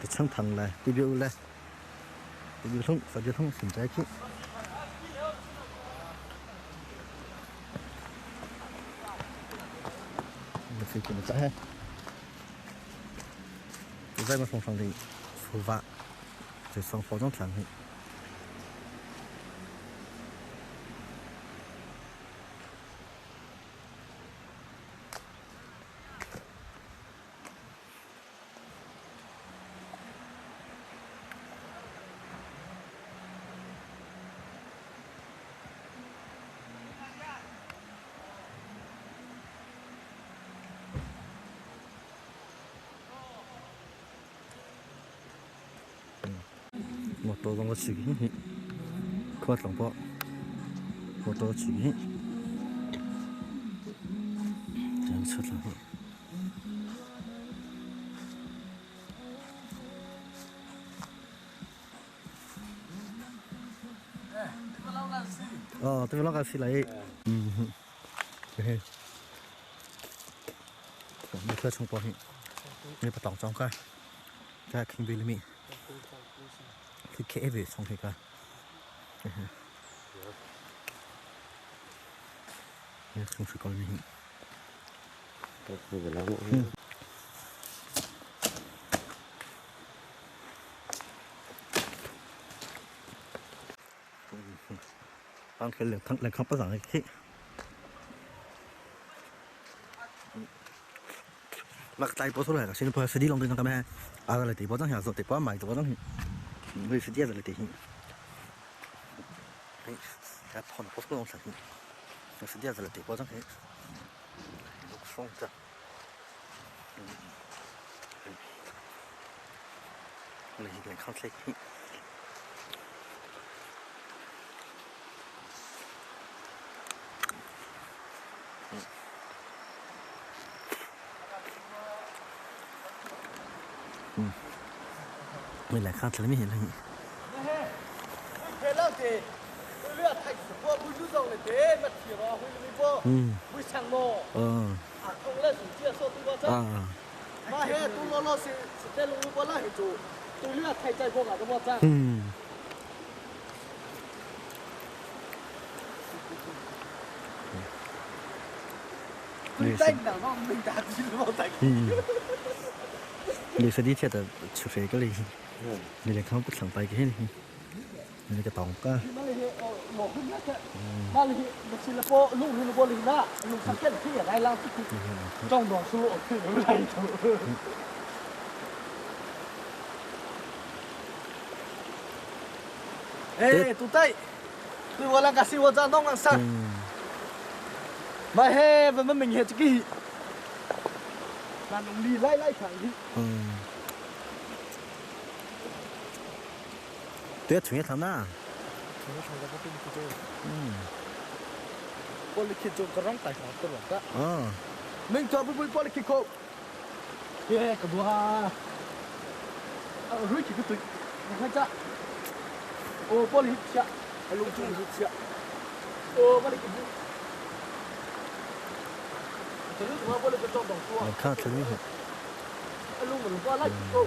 这长藤来，地表来，地表通，手机通，现在去。我去怎么这还？我在我身上的出发，就上化妆产品。 我多让我吃个。Khua tlong pawh motor chi hi. Tiang chut lang hi. Oh, tôi lo cái gì lại. Ừ. Thế. มีเพื่อชงปอหิมีปะตองจองก็จะคิงบิลมีคือเคเอฟชงเทก็เนี่ยชงสุกอลนี่ 当开两康两康不上去。那个大波出来了，现在不实地弄对上干嘛？啊，来地包装下说，地包买地包装，没实地在来地。哎，还跑呢，不是弄啥？实地在来地包装，放着。我来一个看菜。 没来看，这里面了。嗯。嗯。啊。嗯。嗯。你是地铁的出水个嘞？你来看不上白个嘞？你那个当个。哎，都对，对我那个是我在弄个啥？mà he và mình he cái là nông đi lại lại chẳng đi. 对，从一头呢。 玻璃做个让大好得了的。嗯。明早不不玻璃去扣。耶，个多哈。啊，瑞奇个对，你看这。哦，玻璃下，啊，龙珠是下。哦，玻璃个。这个什么玻璃个装东西？我看这里。啊，龙门挂来够。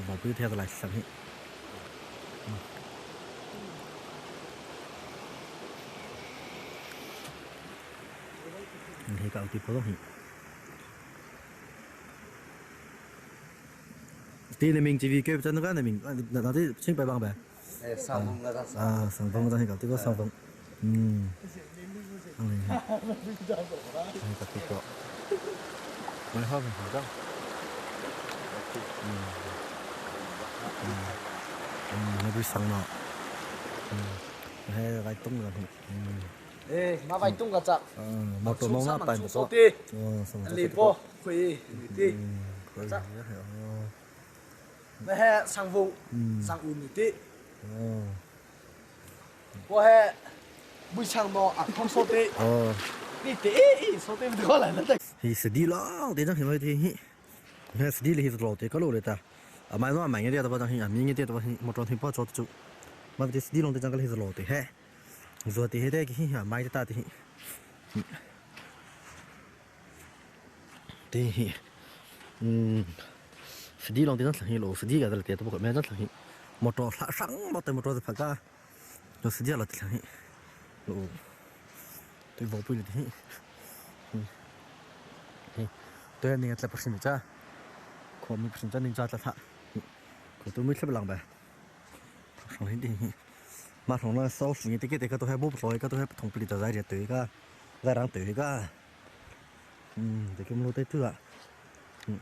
我不听得来声音。你搞啲普通嘢。啲你明知叫真个你明，嗱嗱啲清白帮呗。哎，上风个当。啊，上风个当搞啲个上风。嗯。嗯。你搞啲个。我好唔好得？嗯。嗯。嗯，你不上了。嗯。还来动了。嗯。哎，马来动个咋？嗯，马动马办不到。嗯，你波可以，对。咋？那还上风，上五米的。嗯。我还没抢到啊，空说的。哦。你的，说的不过来了的。嘿，是的啦，队长很会听。你看是的，你是老的，可老的哒。啊，买那买一点的吧，当心啊，明一点的吧，没装听不着就。嘛，这是的，龙队长个是老的嘿。做的的个哈，买的大的。对，嗯，是的，龙队长成老是的个，这都不会买张成，没装啥上，没得没装的拍个，就是的了的成，哦，对，宝贝了的，嗯，嘿，对，那个在不是你家，可没不是在你家在他，可都没吃不浪呗，上一点。马上那少数你这个这个都还摸不着，一个都还不同不的在这对个，在让对个，嗯，这个木对对啊，嗯，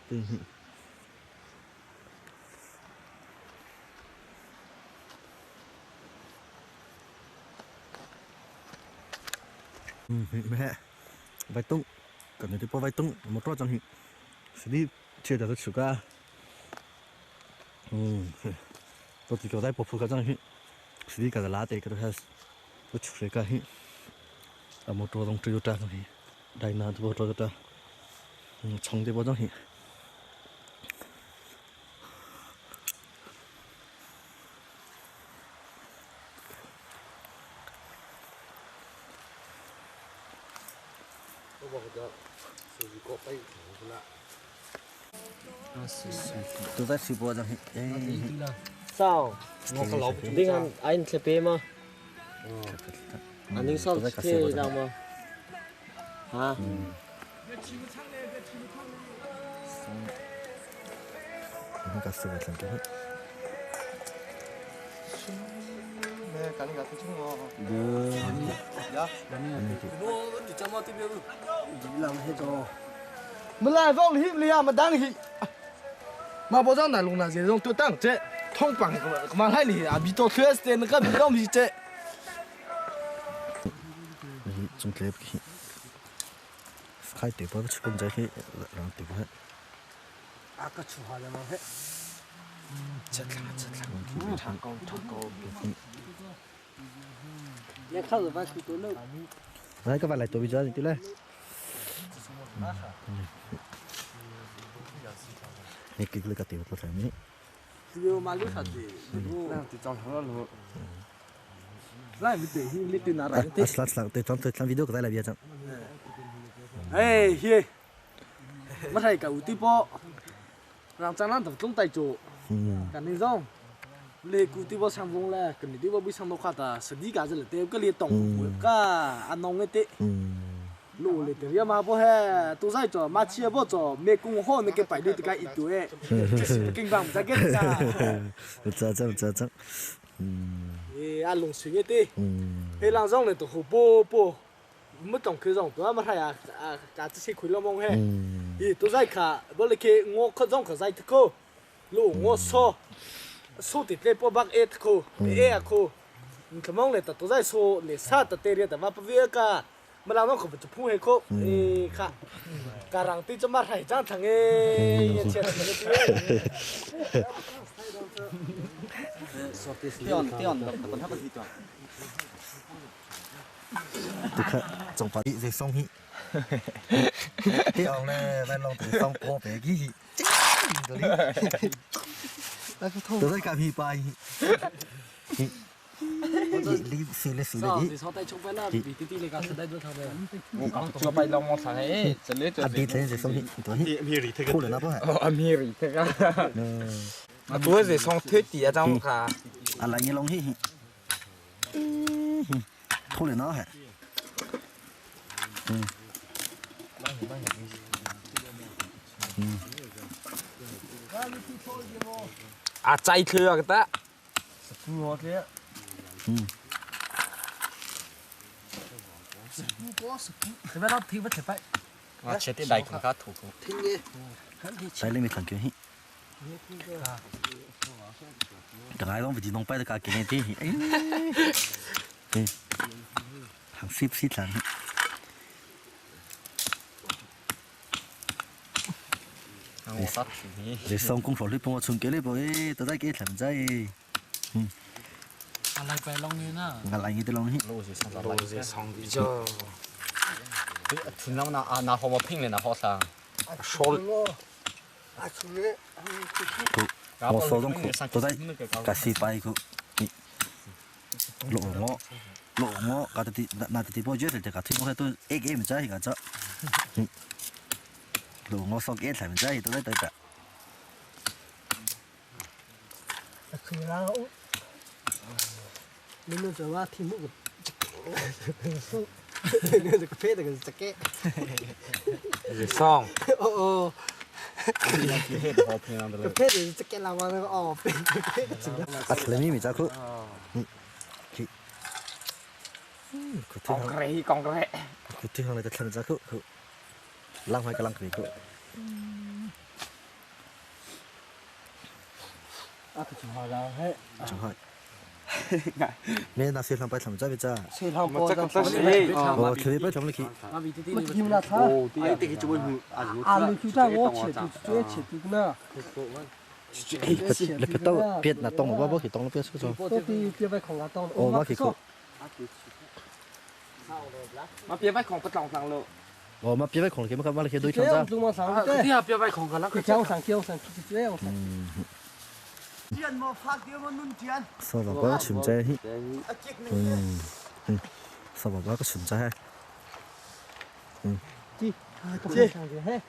对。嗯，没，外东，感觉这包外东，没多张去，是的，吃的是吃个。都这个在不铺个张去，是你个拉的个都还是不出来个去，啊，么多东只有这东西，来拿这不多个，冲的不东西。都在直播上。 Sao? 你看俺特别吗？啊，你上次去了吗？啊？你个死个神经！没来放你你啊，没当去。马保长那弄那这种都当这通帮个嘛来哩啊，比多出来是那个比多米这。你总来不去，开地方出工在去，让地方。啊个出花的嘛嘿，这看这看，长高长高。你看着把去多弄。来，个把来多比较对嘞。你给个个地方做啥呢？有马路啥子？来没对，你对哪来？啊，是啦是啦，对，咱对咱 video 个再来别张。哎嘿，没睇旧啲波，让张兰头中带做，跟你讲，你古啲波上风咧，跟你啲波比上到夸大，实啲价子嚟对，个你动个阿弄一啲。路嚟对，要嘛不嘿，都在做，马车不做，咩工好你给摆你这个一堆，经济唔使紧㗎。唔知唔知知。诶，阿龙水一啲，迄人种咧就好波波，没动佢种，都阿乜系啊啊，家这些亏了梦嘿，咦，都在卡，不你去我可种可在个，路我说，说的这波把爱个，爱啊个，你可梦咧都在说，你啥的对的，嘛不为个。မလာတော့ခပဖူဟေကိုအေခကာရန်တိချမထိုင်ချန်ထငေရချက်တယ် 对啊，本他不是对。对看，总把你这送去。对昂嘞，来弄对送破白机去。都在干皮巴。你死了死了你！我摆龙我上嘿，这里就。阿弟真是送你，对，可能那不系。哦，阿米里这个。啊，都是送推地啊，张卡。啊，来你弄去，可能那系。嗯。嗯。啊，再去啊，个得。嗯。这边老听不出来。我切的来更加土。在里面看见。这个拢不是弄摆得加劲的点，哎，行湿湿层。你上工课你帮我存几呢部？哎，到底几层仔？嗯。来白龙年啊！我来你的龙年。罗是上比较。吞那那啊，那好么拼的那好啥？少。我手中苦，都在个失败苦。落我，落我，个啲那啲波绝对个推我都一个唔知个只。落我手一台唔知都在对的。你们这话听不？这个配这个是这个。上。哦哦。个配的是这个啦，我那个哦，配配个这个。啊，里面没咋苦。嗯，去。嗯，讲个讲个。佢对向嚟就听咋苦，苦。浪费个浪费苦。啊，佢仲系啦，嘿。仲系。咩？那水塘摆头唔知咪咋？水塘波就哦，佢哋摆头你去。我听啦他。啊，你就在我切，就最切的呢。Le petaw piat na tong ba ba ki tong piat su cho. Oh ba ki ko. Ma piat vai khong patlong tlang lo. Oh ma piat vai khong ke ma ka ma le ke doi thang za. Ti ha piat vai khong ka la. Sa ba ba chim che hi. Sa ba ba ka chim che. Chi. Chi. Chim che hi.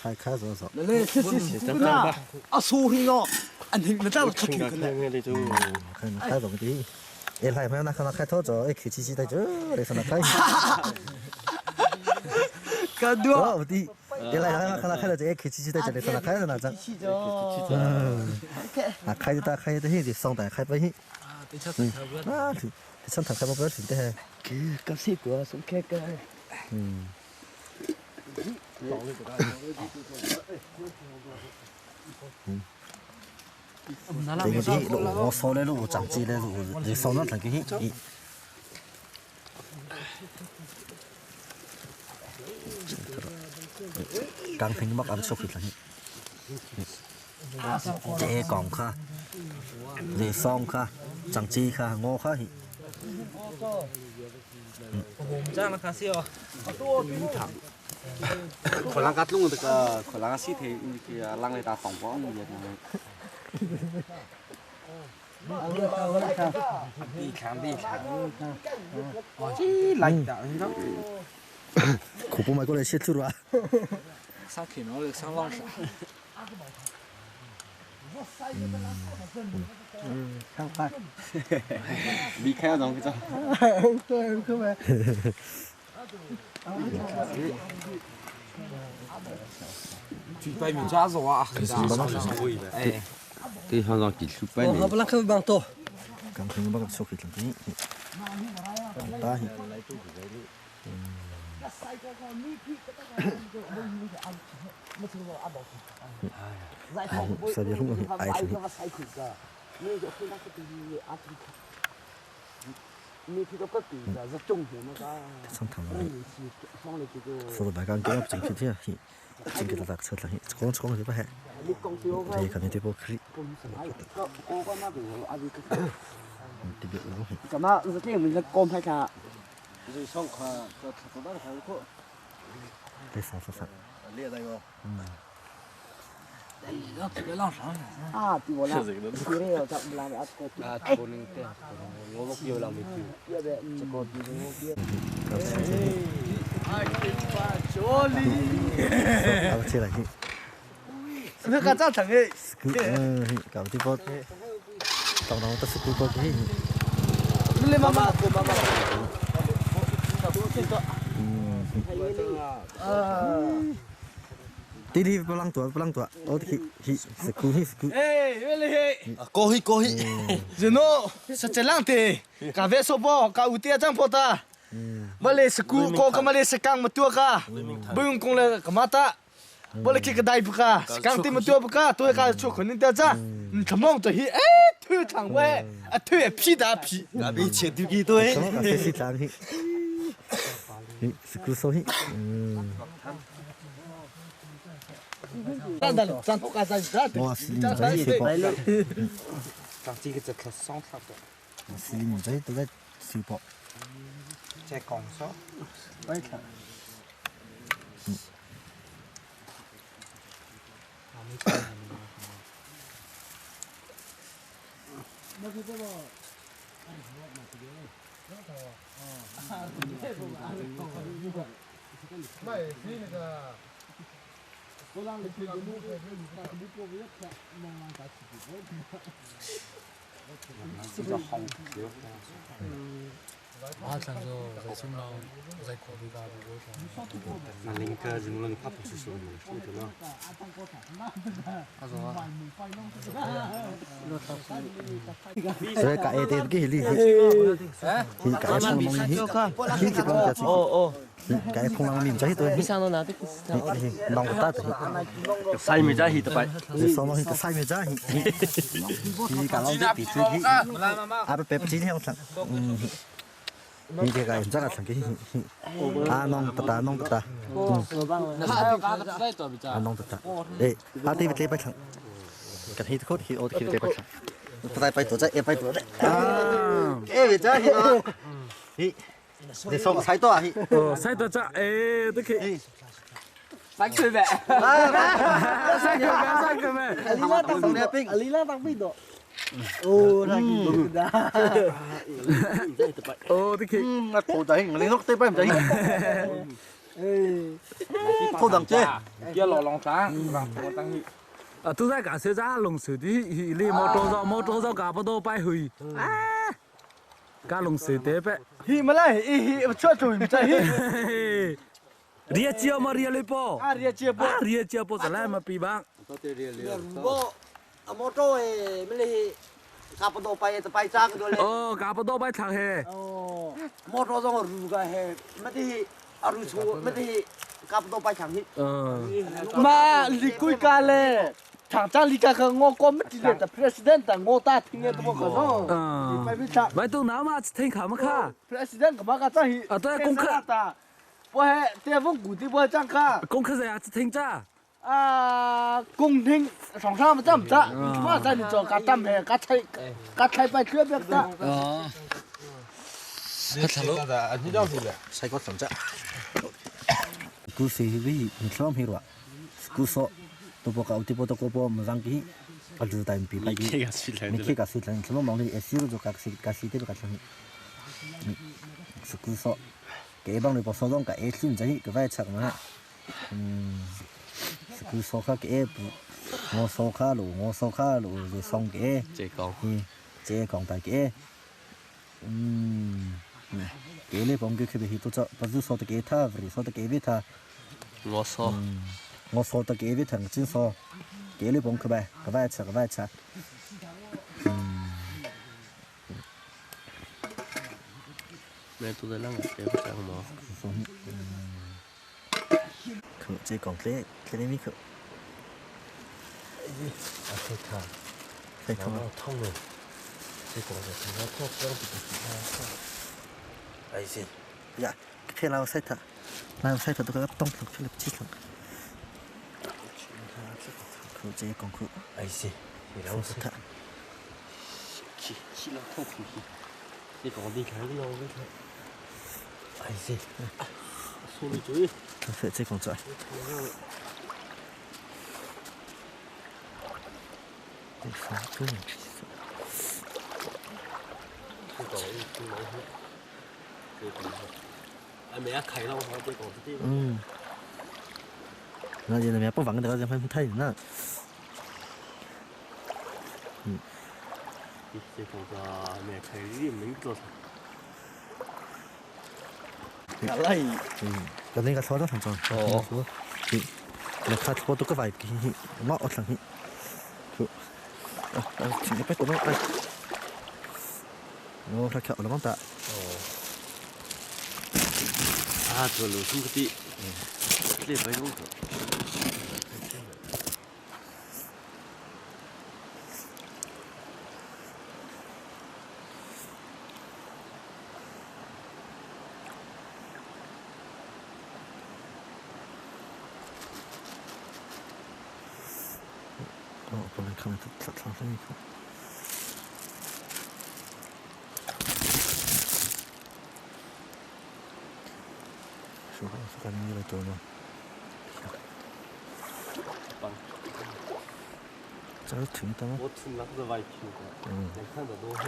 开开走走。开走的。哎，来朋友，那看那开拖走，哎，开机器在这，来上那开。干多。哦，的。哎，来看那开了这，开机器在这里上那开着那张。嗯。啊，开的大，开的嘿，上台开不嘿。啊，对，上台开不不要紧的。个个个送开个。嗯。嗯。这个这我烧的路长鸡的路，你烧那个嘿。刚听乜咁熟嘅啦？这讲卡，这桑卡，长鸡卡，我卡去。可能个弄这个，可能个尸体，你个啷来打防光的。你看，你看，这来的，你看。苦不买过来切猪啊！上开了，上老师。嗯，看看。离开了，让个对，可没。最白面抓子哇！哎，对，好像技术白我不能可帮多。刚听我把个手给整的，大。十月份爱情。上堂了，说的白讲，给我整天天，整个大车了，光光就不还，这肯定得不可以。怎么是这么个光拍卡？对，上上上。嗯。啊，对我啦，对了，咱们来阿啊，可能对，我不有浪费这个啊，起来去。你看这长的。嗯，搞的不，当当都是古过去。你妈妈，我妈妈。嗯。弟弟不让躲，不让躲，我去去是古去是古。哎，原来过去过去。然后是这两天，咖啡说不，咖有点张破的。Male saku ko ka male sakang matua ka. Bung kong le kamata. Bole ki ka dai buka. Sakang ti matua buka. To ka chu khun ta cha. Thamong to hi e thu thang we. A thu e phi da phi. Ga bi che tu ki to e. Ka si tlang hi. Saku so hi. Cái cái tiền cái gì thì cái phong long hi hi cái phong cái phong long mình cháy tôi lòng ta thì sai mình ra hi tập sai mình sai mình ra hi hi cả long bị truy hi à bé chỉ theo thằng你这个这个成个啊弄不打弄不打，啊弄不打，哎，啊对不对不成，cái hi khốt hi ô hi对不成，不带白多在，白多在，啊，哎别这hi，hi，你送菜多啊hi，哦，菜多这，哎，都可以。三个呗，三个呗，三个呗，阿里拉当兵的。哦，那个的。哦，都可以。那头仔，你碌对白唔仔？头等姐，一落浪打，我等你。啊，都在干啥子？龙水的，你莫多少，莫多少，搞不到摆回。啊，干龙水的呗。hi mà lại hi hi cho tôi mình chạy hi. เรียเจียวมาเรียเลยปอ อ่ะเรียเจียวปอ เรียเจียวปอจะไล่มาปีบ้าง บ่อมอโต้เอไม่เลยกาปโตไปจะไปจ้างตัวเลย โอ้กาปโตไปทางเฮ มอโต้ต้องรู้กันเฮไม่ได้อารุชูไม่ได้กาปโตไปทางนี้ เออ มาลิกุยกาเลย厂长里个和我国没记得的 president 我打听的都不可能，嗯，ไปไม่差 ไม่ต้องน้ำมา听卡么卡 president 干嘛个这啊对功课不还电风鼓的不还讲卡 功课在呀听着啊，宫廷上上不怎么着，嘛在你做个单牌，个菜个菜白特别大。哦， ใช้ก็สนใจกูสีวิมีคล้องพี่หรอกูโซตัวปกติปตัวกูปอมันรังกี้อันดูแต่ปีไปกี้มีแค่กับสุดเลยคล้องมองนี่เอซิรู้จักกับสิกับสิที่กับฉันสกูโซเก๋บางเลยพอโซต้องกับเอซิมันจะฮิกับไว้ชักมาอืมสกูโซค่ะเก๋我โซ卡路我โซ卡路就送给这个这讲大给嗯给你帮佢佢哋去到咗，不是说的给他，不是说的给维他。我说，我说的给维他，真说给你帮佢呗，个外吃个外吃。咩都在啷个给不上嘛？佢这讲这这里面佢。啊，黑卡，黑卡，痛了，这个就听到痛，这样子。哎是，呀，骗老塞他，老塞他都个动头出来起床。佢这讲佢，哎是，老塞他。起起了痛苦些，你讲你看个老问题。哎是，说你嘴。佢这讲出来。对方不能吃素。嗯，那现在面不放个这个人太那。嗯。这个面开你没做啥。嗯，就那个操作上装。哦。嗯，那他我都个外边，我我上去。啊，请你别过来，哎。我他看我了吗？ Ah, tu lu sum kati. Le bai lu to.我听那个外听过，我看到都黑。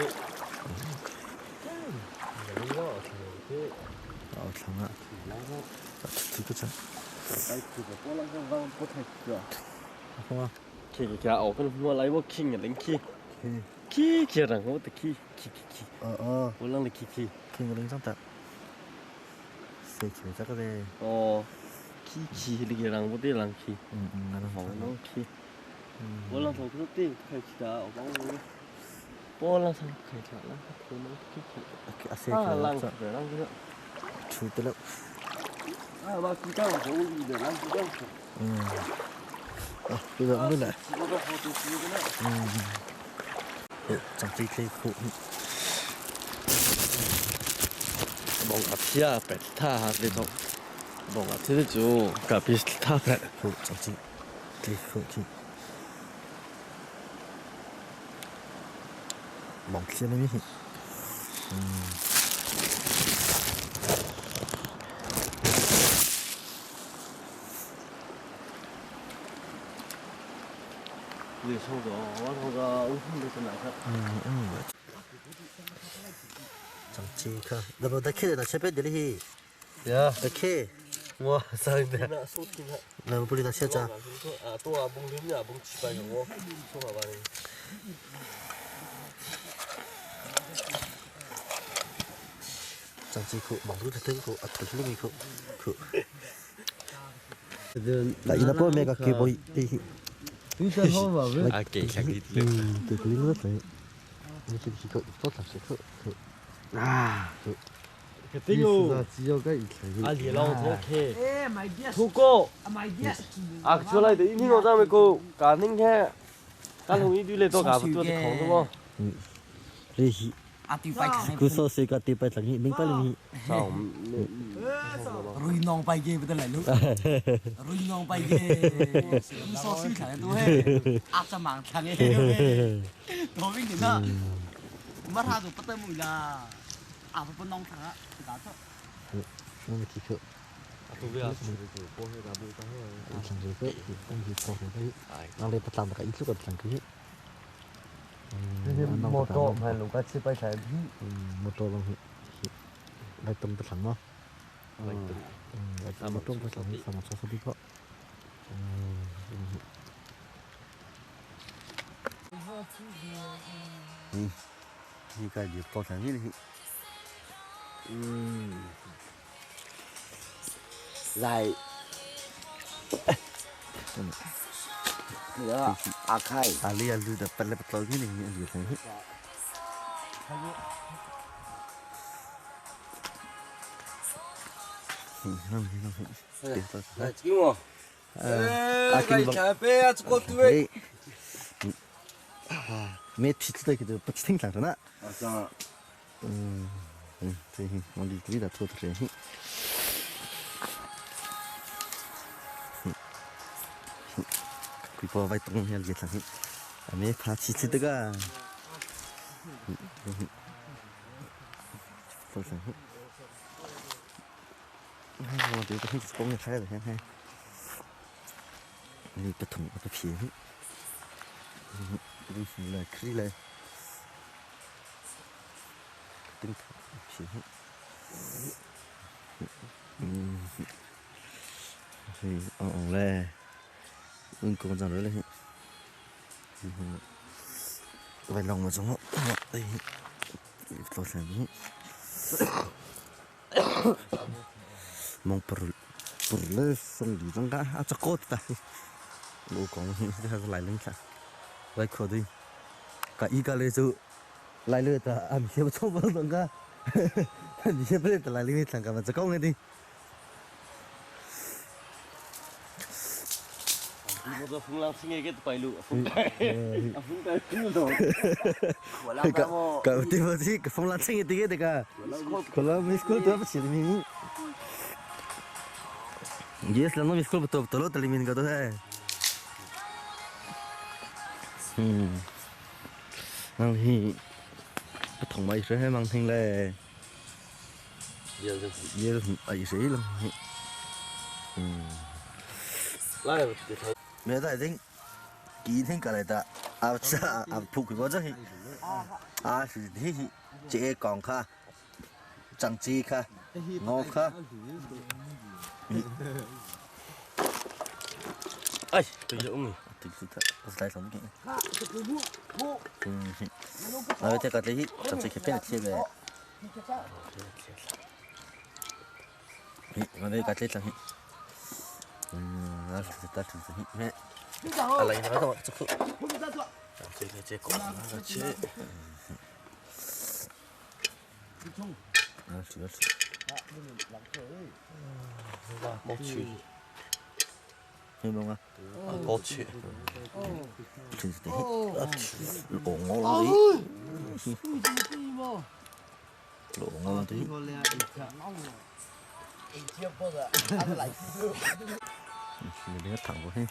Ka ti ba si ka phong lang ching ti ke ka. Kola mi school to pa chi mi. Yes lang mi school to to lo tali min ka to hai. Nang hi thong mai se mang thing le. Ye ai se lang hi. Mẹ tại tính kỹ thính cả lại ta à cha à phụ cái có hi à thì hi chế còn kha chẳng chi kha ngô kha Ai, tôi nhớ người. Tôi lại sống cái. À, thế cái đấy chẳng chi cái bên kia về. Mà đây cái đấy là hi. À, ta thì mẹ. À lại nó đó, chụp. Chế chế cổ nó chế. À, sửa. Bó chữ. Hiểu không ạ? Bó chữ. Thì thì lộ ngó đi. Lộ ngó đi. Mình thẳng vào hết.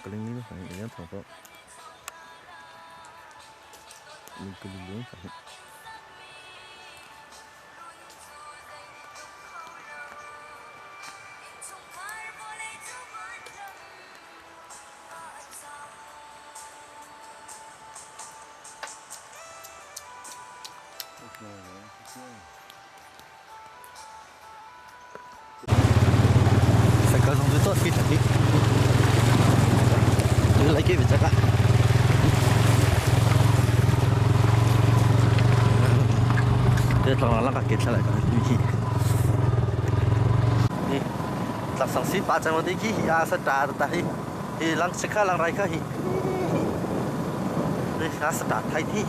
Cái linh nó phải nhớ thẳng vào. Mình cứ linh phải. Phải có dòng tốt khi thật đi. Tôi lấy cái về chắc ạ. Thế là nó kết lại cái gì? Đi. Lạc sang xí ba trăm đi khi à sát trà ta hi. Hi lăng sẽ khá lăng rai khá hi. Đi à sát trà thay thi.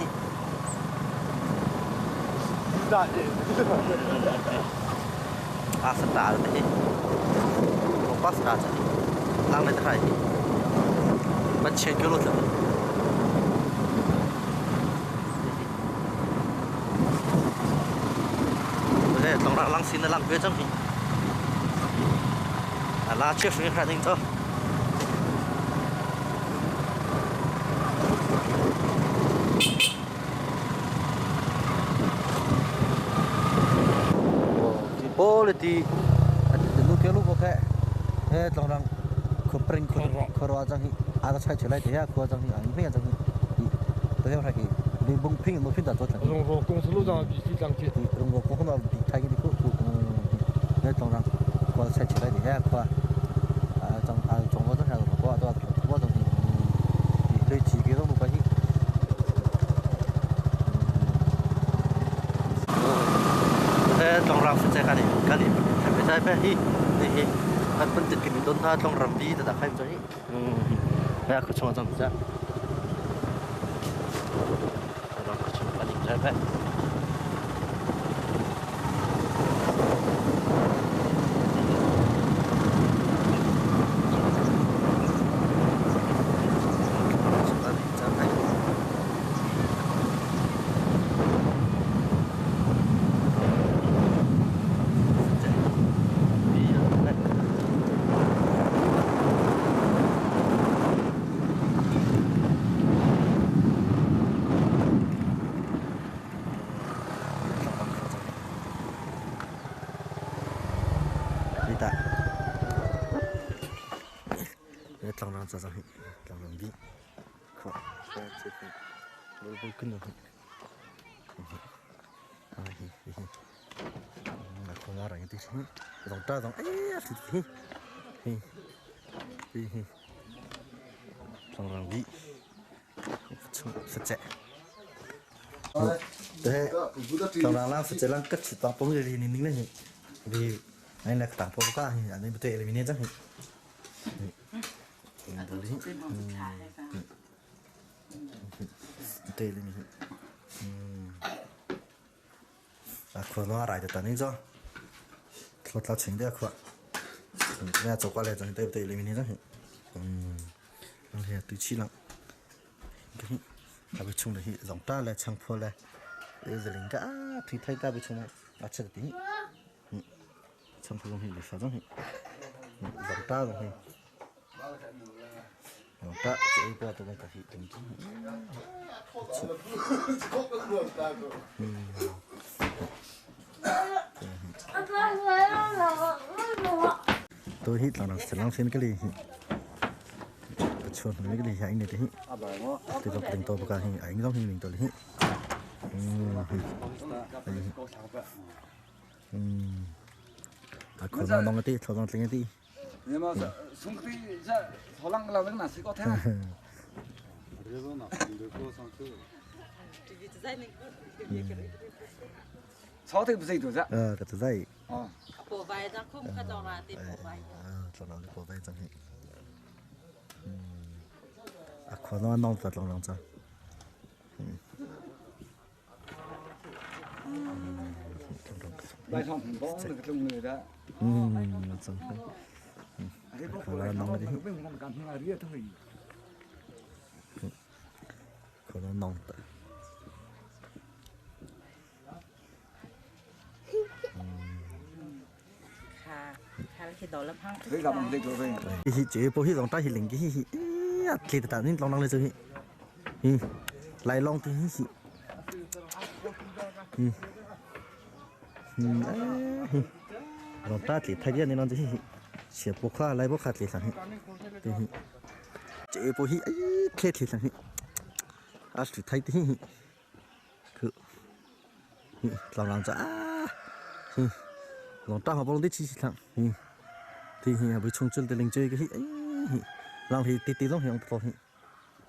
À sát trà đi. Không bắt trà đi. Lăng này thay. Bắt chuyện cái lốt rồi. Thế tổng lăng xin là lăng quê trong thì là chiếc xuống khai thính thôi. Bố là thì lúc kia lúc bố khẽ, thế tổng rằng khởi print khởi khởi ra trong thì à ta chạy trở lại thì à khởi trong thì à những cái trong thì tôi theo thầy thì bông pin một pin đặt cho thằng. 龙公司路上必须涨钱。龙国公司那比开个的够，那当然，我拆起来的还快，啊，中啊中国这下子我都我都是，对几个都没关系。thế trong rau sẽ cái này cái này phải phải phải hi hi hạt phân tích cái mình đốn tha trong rau đi ta khai cho hi nè cứ cho trong ra rau cứ cho cái này phải 那走过来，咱对不对？里面那张，嗯，那对起了，还会冲的去，让大来抢破来，又是人家啊，推推大不冲来，啊吃个顶，嗯，抢破东西，啥东西？嗯，让大东西，让大这一波都能可以顶住。嗯。Tôi hít là nó sẽ lăng xin cái gì chuột nó cái gì anh này thế thì tôi tính tôi cả hình ảnh giống hình mình tôi hít à còn nó nó cái tí nó cái tí nhưng mà xuống cái thọ lăng là cái nào sẽ có thế này 草头不是多少？ ờ cái thứ 哦。 bộ vải ra không có dòng là tìm bộ vải. À, cho nó bộ vải chẳng hạn. À, khó nó nong thật lòng lòng cho. 白上红包那个种类的。 嗯，真好。khó nó nong đi. Khó nó nong thật. chỉ bộ hít lòng ta hít linh cái hít thì ta nên lòng lòng lên rồi hít lại lòng thì hít lòng ta thì thay nên nó chỉ chỉ bộ khoa lại bộ khát thì sang hít chỉ bộ hít thế thì sang hít à thì thay thì hít cứ lòng lòng ra lòng ta họ bộ đi chỉ sang thì hiện bị chung chân thì linh chơi cái làm thì tí tí giống hiện to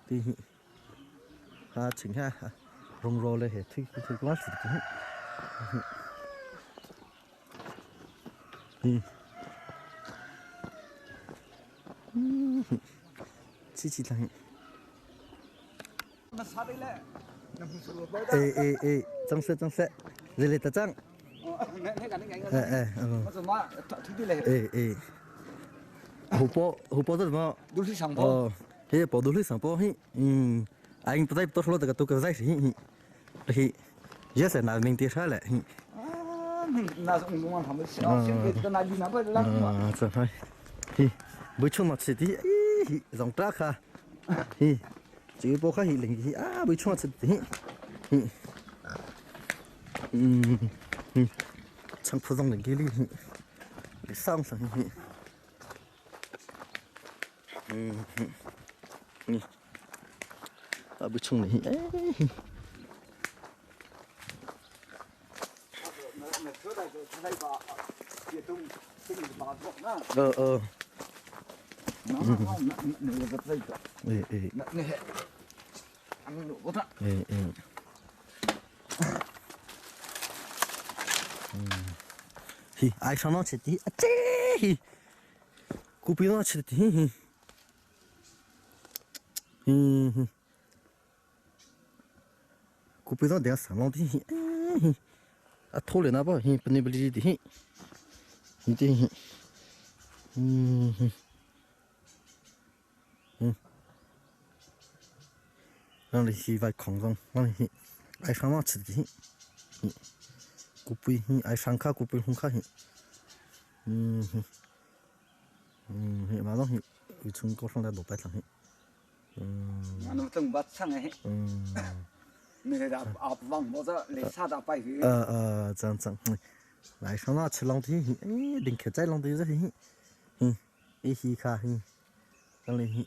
thì ha chính ha rong rô lên hệ thì thì quá sự cái chi chi thằng ê ê ê trong xe trong xe rồi lên ta trăng 哎哎嗯，哎哎，湖泊湖泊这什么？哦，这包都是上包嘿，嗯，anh不在多说这个都个在是嘿，嘿，也是那明天下来嘿。那是我他们那那不那啊，这还，嘿，不出嘛吃的，咦，让大卡，嘿，这个包卡嘿零嘿啊，不出嘛吃的，嘿，嗯嗯。唱普通人给你，你上上去，嗯嗯，你，啊不冲你，哎。呃呃。哎哎。哎哎。hi ai sao nó chết tí à chê hi cú pi nó chết tí hi hi hi cú pi nó đéo sáng long tí hi hi à thô lên nó bảo hi bên này bên đi hi hi tí hi hi hi让你去外空中，让你爱上nó chết tí hi 古贝hi ai sang kha cú pi hung kha hi ừ ừ hi mà nó hi chúng có xong ra đổ bài thằng hi ừ nó từng bắt sang ấy ừ mình là áp vòng bao giờ lấy xa đã bay ờ ờ chẳng chẳng lại sang nó吃long thì hi đừng khởi chạy long thì rất hi hi hi hi kha hi đang lên hi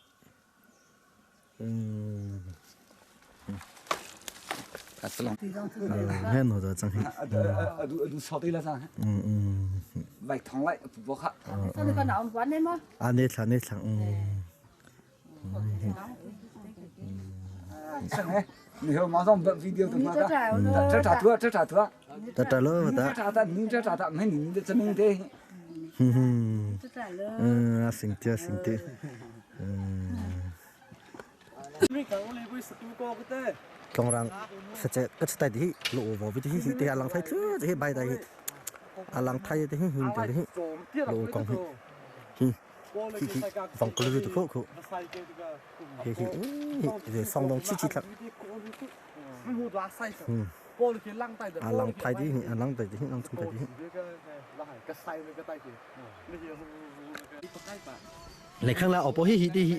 ừ 很多的真系。啊都都炒对了噻。嗯嗯。外汤来不好。啊，你尝你尝，嗯。嗯。你说马上把 video 都发的，这咋多？这咋多？这咋了？这咋的？你这咋的？没你的这明的。嗯嗯，啊，成啲啊，成啲，嗯。 trong rằng sẽ sẽ cái tay thì lộ vào với thì thì lang thay thứ thì bay tay à lang thay thì hình thì lộ còn hình. Hi hi hi vang ko lu tu kho kho. Hi hi hi song dong chi chi thak. A lang thai di hi a lang tai di hi lang chung tai di hi. Này khang la opo hi hi đi hi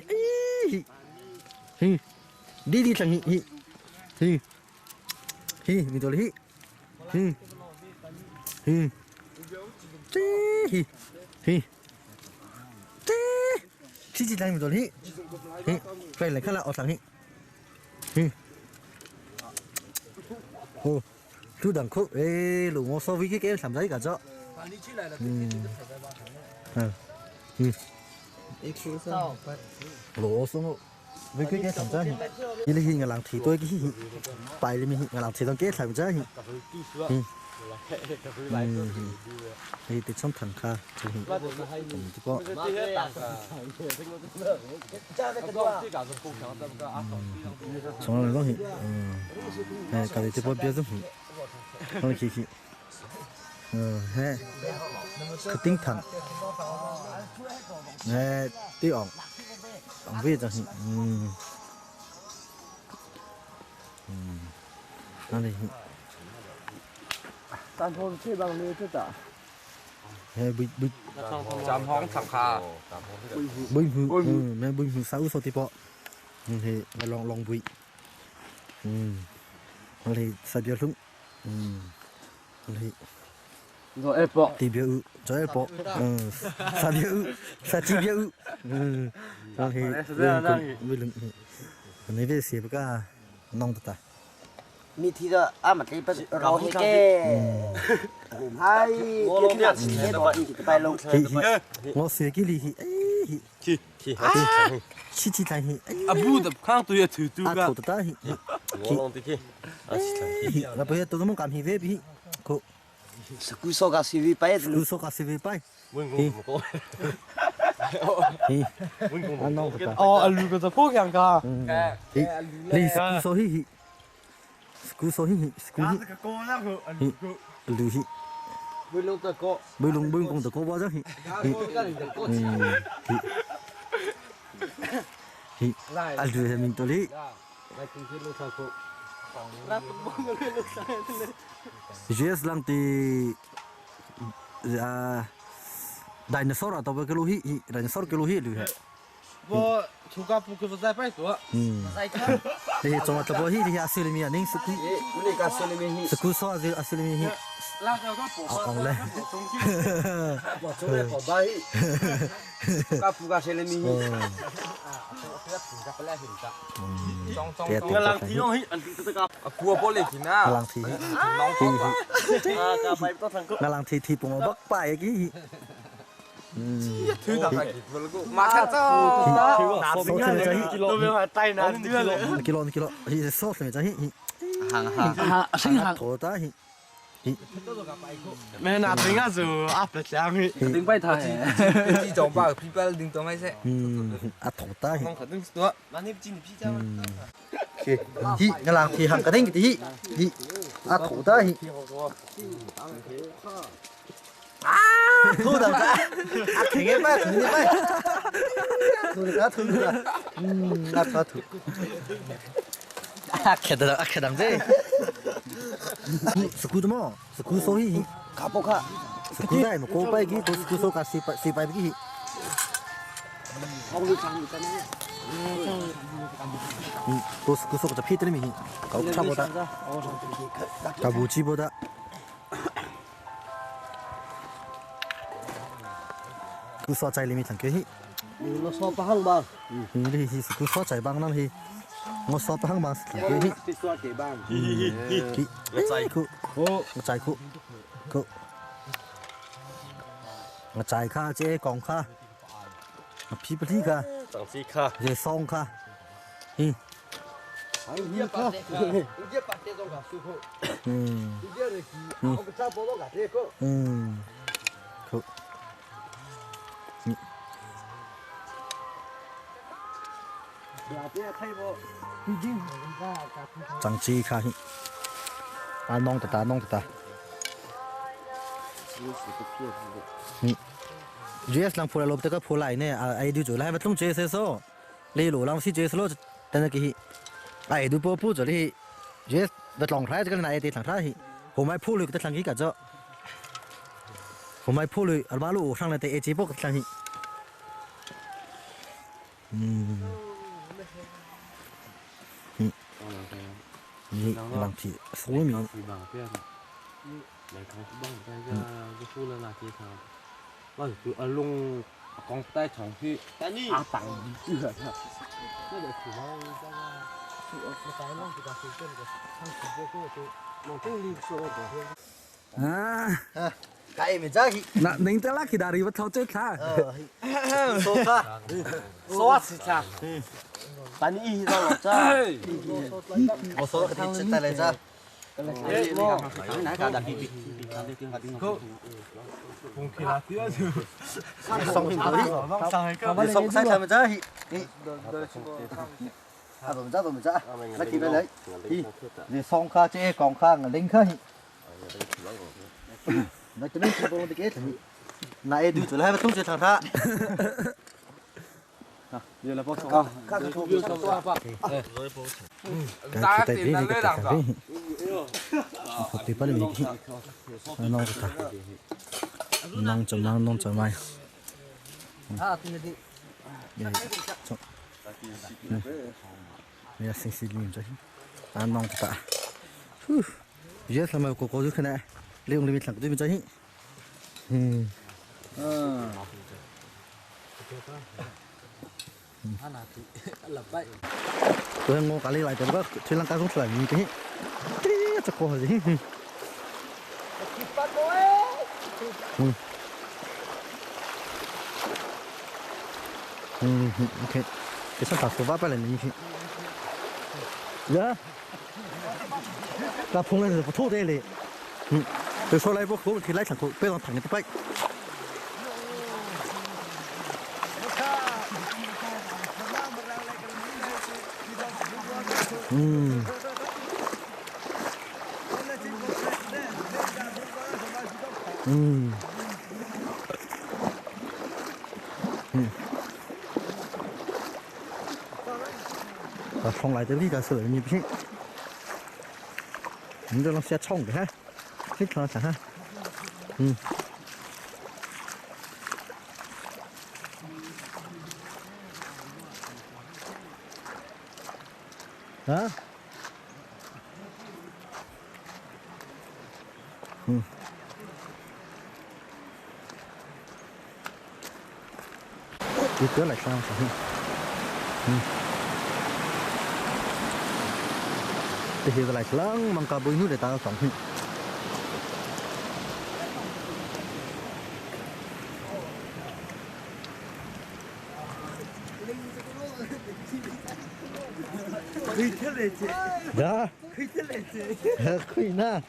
hi hi đi đi thằng hi hi hi hi mi to hi hi hi hi hi chi chi thằng mi to hi hi phải lại khang la ở thằng hi hi ô chú đằng khúc ê lũ ngô so với cái cái làm giấy cả cho ừ ừ lũ xuống với cái cái làm giấy hi hi ngà làng thì tôi cái hi bài lên mình ngà làng thì tôi cái làm giấy hi ừ hi thì trong thằng kha thì thì có从来东西嗯哎搞的这波标准好去去嗯嘿可顶疼哎对哦ông biết rồi ừ ừ nó đi 单头这帮没这打。 嘿bị bị 站行十下。 bưng hư ừ mẹ bưng hư sáu số tiếp bộ ừ thì lòng lòng bị ừ nó thì sao biểu lúng ừ nó thì 做一波。地表做一波嗯啥表啥地表嗯nó thì bị lúng你别写不个弄得大 มีทีก็อามาตีไปเราให้แกให้เดี๋ยวที่นั่นไปลง 我写给你去，哎，去去去去去去，阿布的看都要头都阿个头的大去，我弄的去，啊是那不要都么干皮费比，可 สกุโซกาซีวีไป 有说个是费拜，温公唔过，嘿，温公阿弄的大，哦，阿鲁个就破强噶。嘿，你是说嘿，是说嘿，是个高那个阿鲁个。鲁去，温龙的高。温龙温公的高包子去，嗯，嘿，阿鲁是明多哩。Yes lang ti dinosaur atau apa keluhi dinosaur keluhi lu he. 我出家不可不在拜托。嗯。你做乜特别hi你阿里面啊？你是古是古说阿阿里面hi。哦嘞。我做嚟宝贝，家不家西里面。 个人天拢去，过玻璃天啊， lang thì lang thì thì bông bắc bài cái 马克走， số thì mình 都没有带拿对了。 kilo kilo thì số thì mình 行行 行行头大 没拿顶啊做阿不讲去，顶摆台，这种把皮包拎到买噻。 ừ à thổ ta 侬肯定是多，那你进皮夹吗？ hi cái làng thì hàng cái đinh cái hi hi à thổ ta hi à thổ ta à thỉnh em ba thỉnh em ba thổ ta thổ ta ừ à thổ thổ à khét đó à khét đằng thế スクーもスクーソヒ 卡波卡。 スクーダイも購買ギとスクーソカシパシパギ都是说个撇的名，搞差不多，搞无鸡不得。กูสอใจเลยมีสังเกตฮิ 我说不行吧？ นี่ฮิกูสอใจบางนั่นฮิ我สอ不行บางสังเกตฮิฮิใจคู่ใจคู่คู่ใจข้าเจ๊กองข้าพี่ปที่ข้า 长子卡，เจ๊ซองข้าฮิอืมอืมคู่ 长鸡卡去，啊弄得大弄得大。嗯。US lang phula lop te ka phula ne ai du chu lai batlung che se so le lo lang si che so lo tan ki hi ai du po pu cho li US batlong thai ka na ai te thang tha hi ho mai phu lu ka thlang ki ka cho ho mai phu lu alba lu sang le te e chi po ka thlang hi 你浪皮说明。 À. Cái mình ra hi. Na ning te la khi dari bắt thau chết tha. Số kha. Số xì cha. Bạn y ra lọt ra. Một số cái thịt tay lại ra. Xong hình tới. Xong sai làm ra hi. À rồi ra rồi ra. Lấy kịp lấy. Hi. Ni xong kha chế còn kha linh kha hi. Nó cho nên chỉ cái thì này du chủ lại bắt tung chơi thằng tha. Giờ là bao nhiêu? Cái tay đi cái tay đi. Thì bắt mình đi. Nong ta. Nong chấm mang nong chấm mai. À, tôi đi. Mình xin xin mình cho. À nong ta. Giờ làm mà có có cái này. Lấy ông lấy mình thằng tôi mình cho hi. Tôi ngô cá lại cho nó Sri Lanka cũng phải như thế. Chắc có gì. Ok. Cái sao tao số ba lại như thế. Dạ. Ta phong lên rồi thô đâyเลย. ไป说来不口可以来场口，别让躺着不拜。嗯。嗯。啊，从来这里个是你不行，你这拢先冲的哈，你看看哈，嗯。啊？嗯。你别来上上。嗯。这些个来lang mang cả bùi nu để ta sống. Dạ. Khủy na.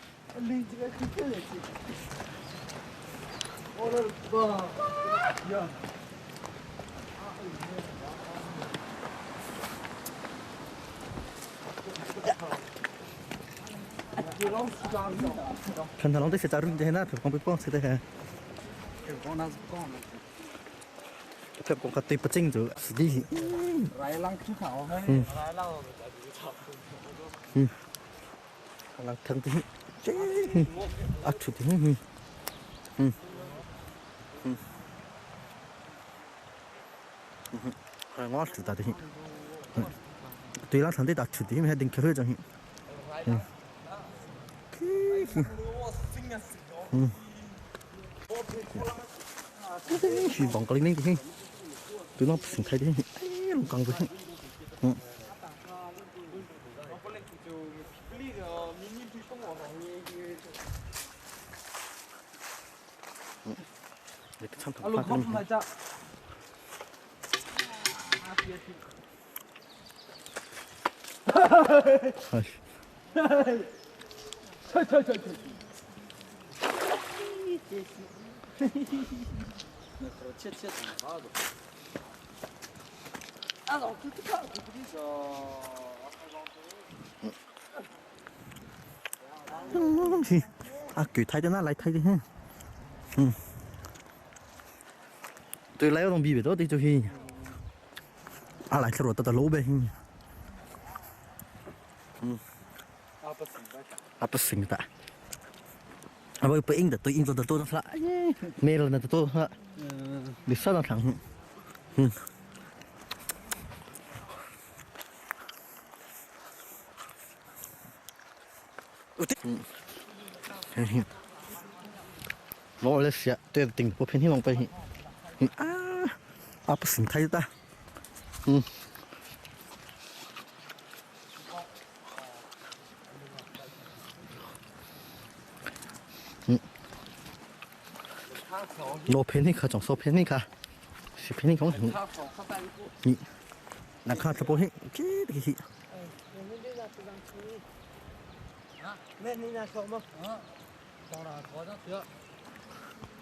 Kan talong te se charu de na phep kong pong se de ha. Phep kong ka te paching ju si. Rai lang chú khảo hay. Lang thang te. À chú te. Hay ngon chú ta te. Tuy lang thang te ta chú te me ding khơi chẳng. Chỉ bằng cái linh cái tụi nó sinh thay đi, nó căng rồi. 참 À, cứ thay cho nó lại thay đi ha. Tôi lấy ông bi về đó thì cho hi. À lại rồi tao tao lỗ bê. À bất sinh ta. À bây giờ in tôi in tôi tôi nó mê là tôi tôi đi sao nó thẳng. 我来写对顶不偏天龙背。啊啊不行太大。嗯。嗯。我偏你卡，总说偏你卡，是偏你讲什你，那卡这不黑，这个是。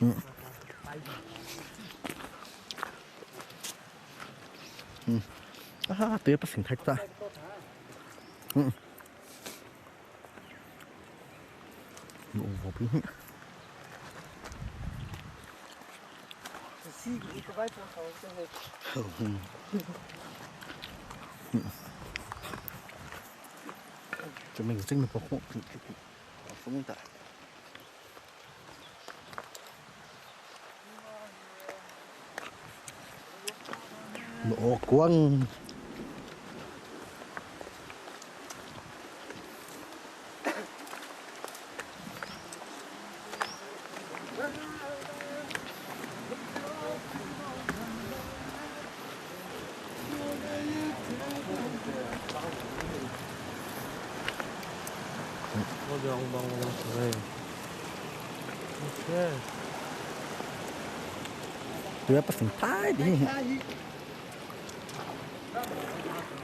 嗯。嗯。啊，对，不行太大。嗯。我不行。这没有真的不红，红的。Nổ quăng. Tôi bắt thành thái đi.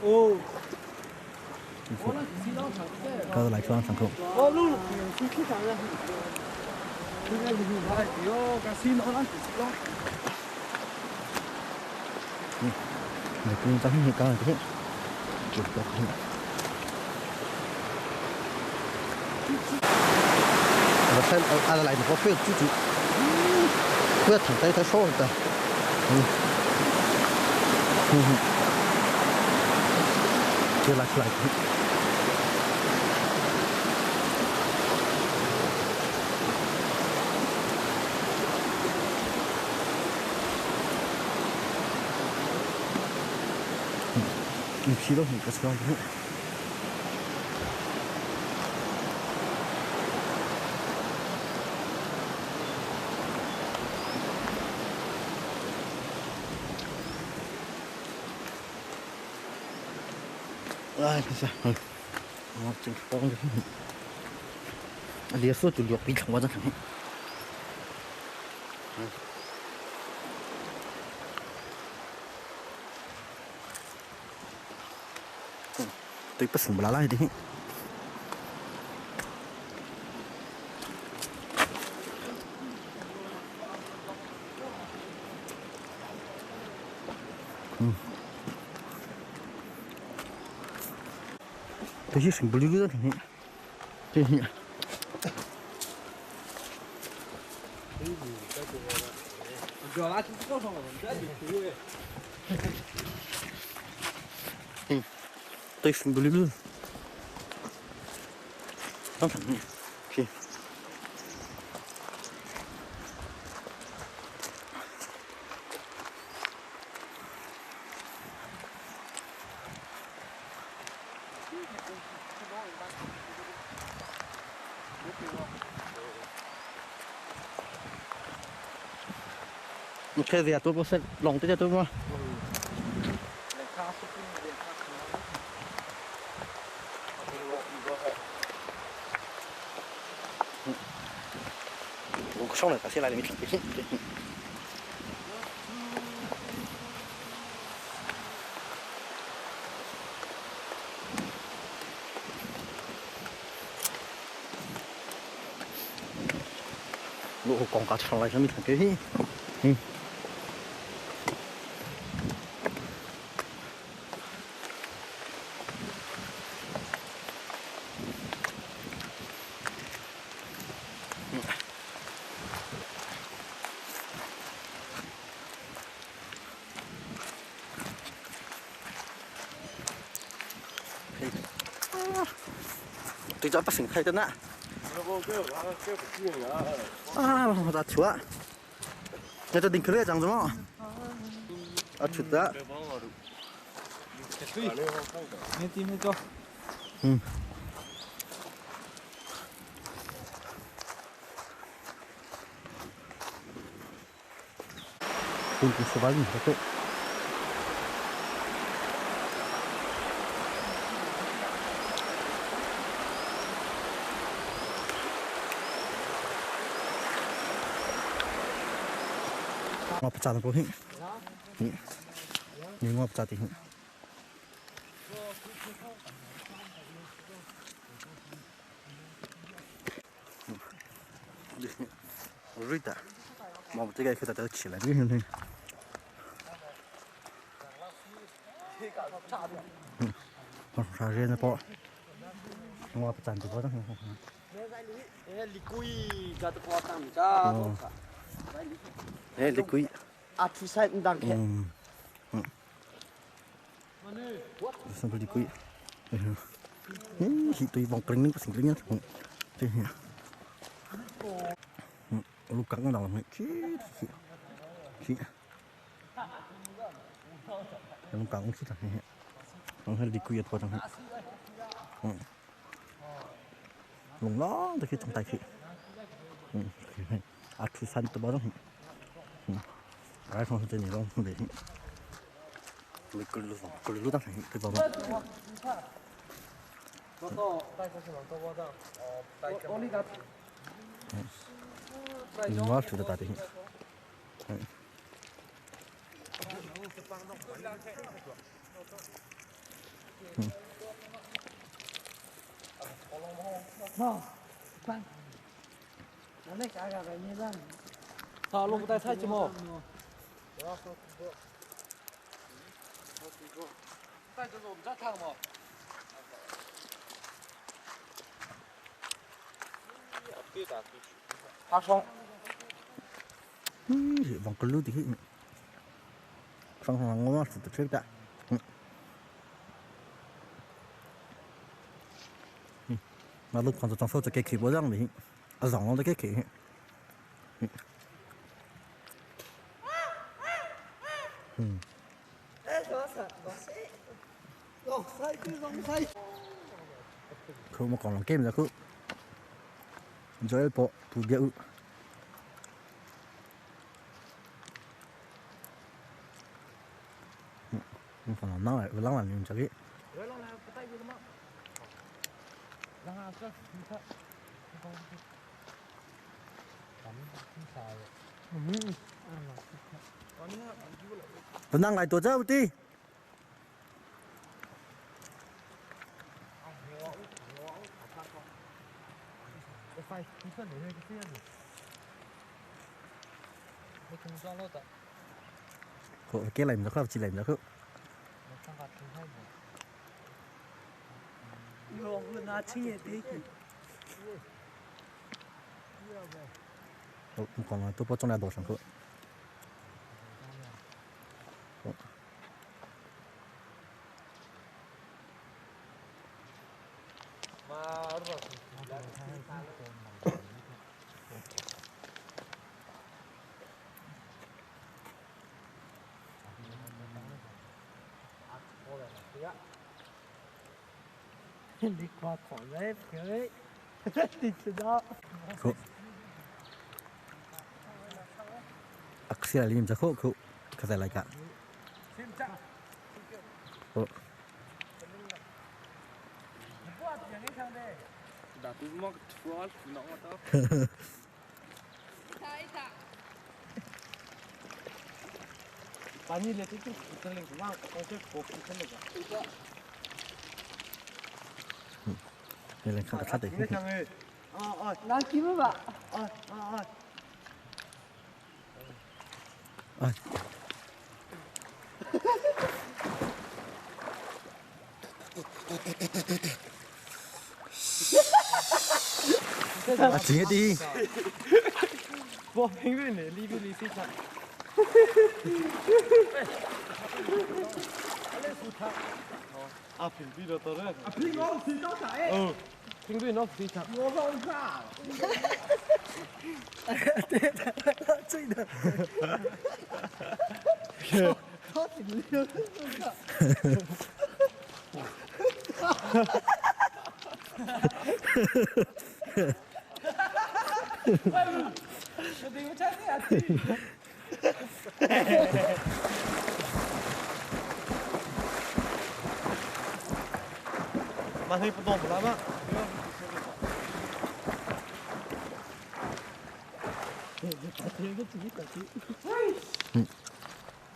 哦。高来装上口。哦，路路，去去上了。嗯，你跟咱们刚刚这，就不要。我睇阿来我非要煮煮，不要躺在太爽的，嗯，嗯哼，就来出来。你皮都很个车。哎，不是，嗯，我真慌着。连锁就聊别看我这看。嗯。对，不行不拉拉的。嗯。这些生不溜溜的，这些。嗯，对，生不溜溜。当成，去。你开始多不是弄这些多吗？我上来，先来你们听。我光搞出来，上面听。嗯。Tôi cho bắt sinh khai tên á. À, ta chúa. Nhà cho đình khởi chẳng đúng không? À, chút đó. Ừ. Cùng cùng số bao nhiêu tôi. 我不扎的高兴，你你我不扎的。瑞的，我这个可得起来，你看。我啥人的包，我不占这包的。哎，你贵。啊，出赛唔当开。嗯嗯。什么你贵？嗯，对方跟你不行跟你，这样。嗯，我刚刚到了没？去去去。我刚去的，我还你贵多张。嗯。龙啦，这个中大去。嗯，啊，出山都包张。嗯。cái không trên này không để cứ lúc cứ lúc đó cái bao nó thử ta đi 好，弄不带菜去么？带这个我们这看嘛。阿双。 嗯，往个路的，上上我往是的吃的，嗯，嗯，那都看着张手这给开不让的，啊让我都给开，嗯，嗯。佢冇讲龙机唔就佢，唔再播布表。我放到哪来？我哪来用这个？不能来多走的。好，几嚟唔到，佢接嚟唔到佢。好，我讲啦，都包装了多上去。你夸狂嘞，你知道？好。啊，是来你唔就好，好，佢就嚟㗎。好。把你的这个这个网，我这火这个。你来看个啥的？拿鸡巴吧！啊啊啊！哎。啊，真的。我平平的，里边里非常。阿平比较多嘞。阿平我是多大？嗯。听对喏，非常。我放炸。对，醉的。他挺溜。马上不动不了吗？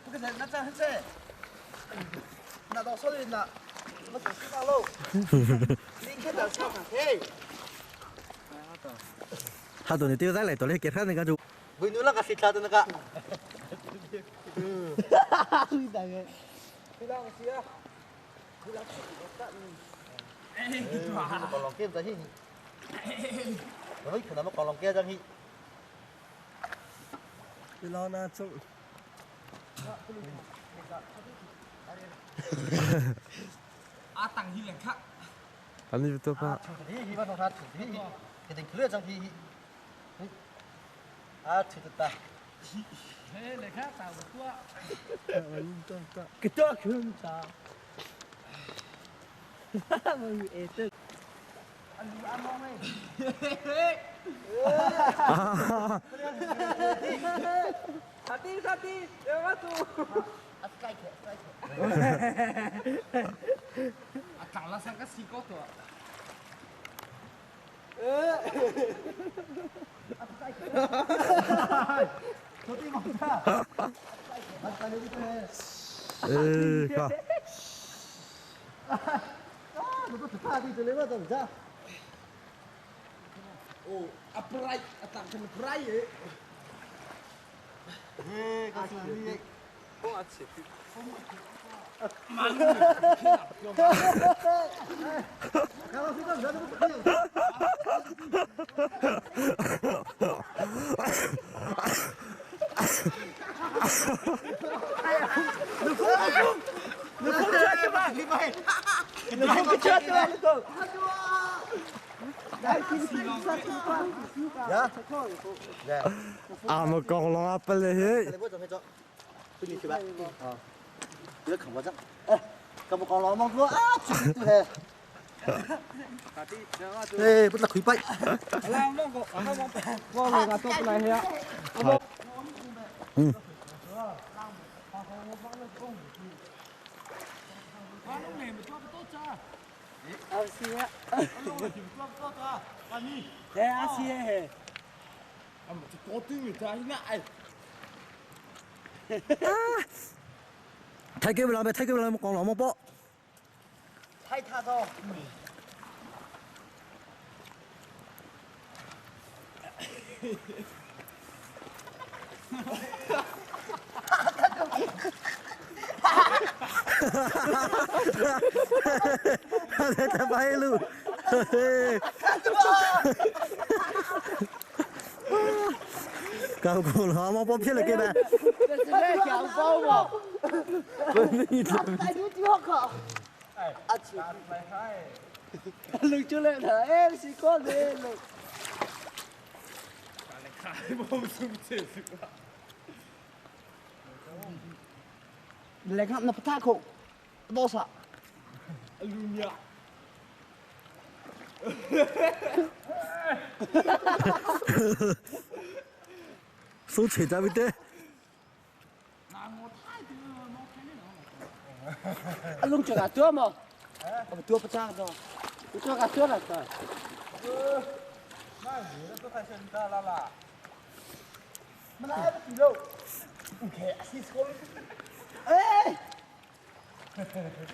不可能，那这样子，那到手里那，我走西大路，你看到车嘿。他到你丢在来，到你给他那个就，为奴那个谁他的那个。嗯，哈哈，你大爷，你啷个是啊？你啷个哎，còn lòng kia ta hi. Rồi, khả năng còn lòng kia ra hi. 你老拿走。阿当起来卡。 อันนี้ตัวปะ hi hi bắt đầu hát hi hi. Cái tình clear trong hi hi. À, thử ta. 哎，来看打不过。个多空咋？哈哈，我哎这。沙地沙地，两个组。啊，长了三个西瓜多。 เออก็ nó có thực ra thì từ lấy bao giờ ra. 哦，阿布莱，阿长成布莱耶。 Ê, có sự đi. 我切。 อ่ามากองลองอัปเลยเฮ้ย 来，我准备走。不你去吧。啊。别看我这，哎，干不光老忙说啊，对。哎，不是亏白。来，我个，我我个做不来呀。嗯。阿西啊。哎，阿西嘿。啊，么这高端的在哪？哎。 太给不了呗，太给不了，我讲老毛包。太他着。哈哈，太白了，嘿嘿。搞过了，毛包骗了给呗。这是在讲包吗？不是你。哎，你最好考。阿奇。录出来了，哎，是讲的录。来看那不太空，多少？手锤在不得。 啊，弄这个多吗？我多不涨的，你这个多了的。那你那都还是大啦啦。没来不及喽。OK，是错了。哎。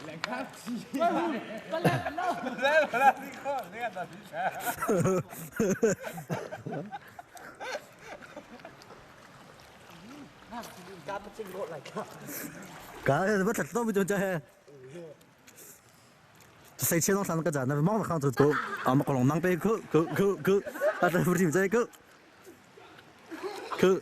来看皮。来来来来来，你看你看到底 cả bất thật tôi bây giờ chơi xây chiến nó sang cái trận nó mong là không từ từ à mà còn lòng năng bê cứ cứ cứ cứ à tôi vừa chơi cứ cứ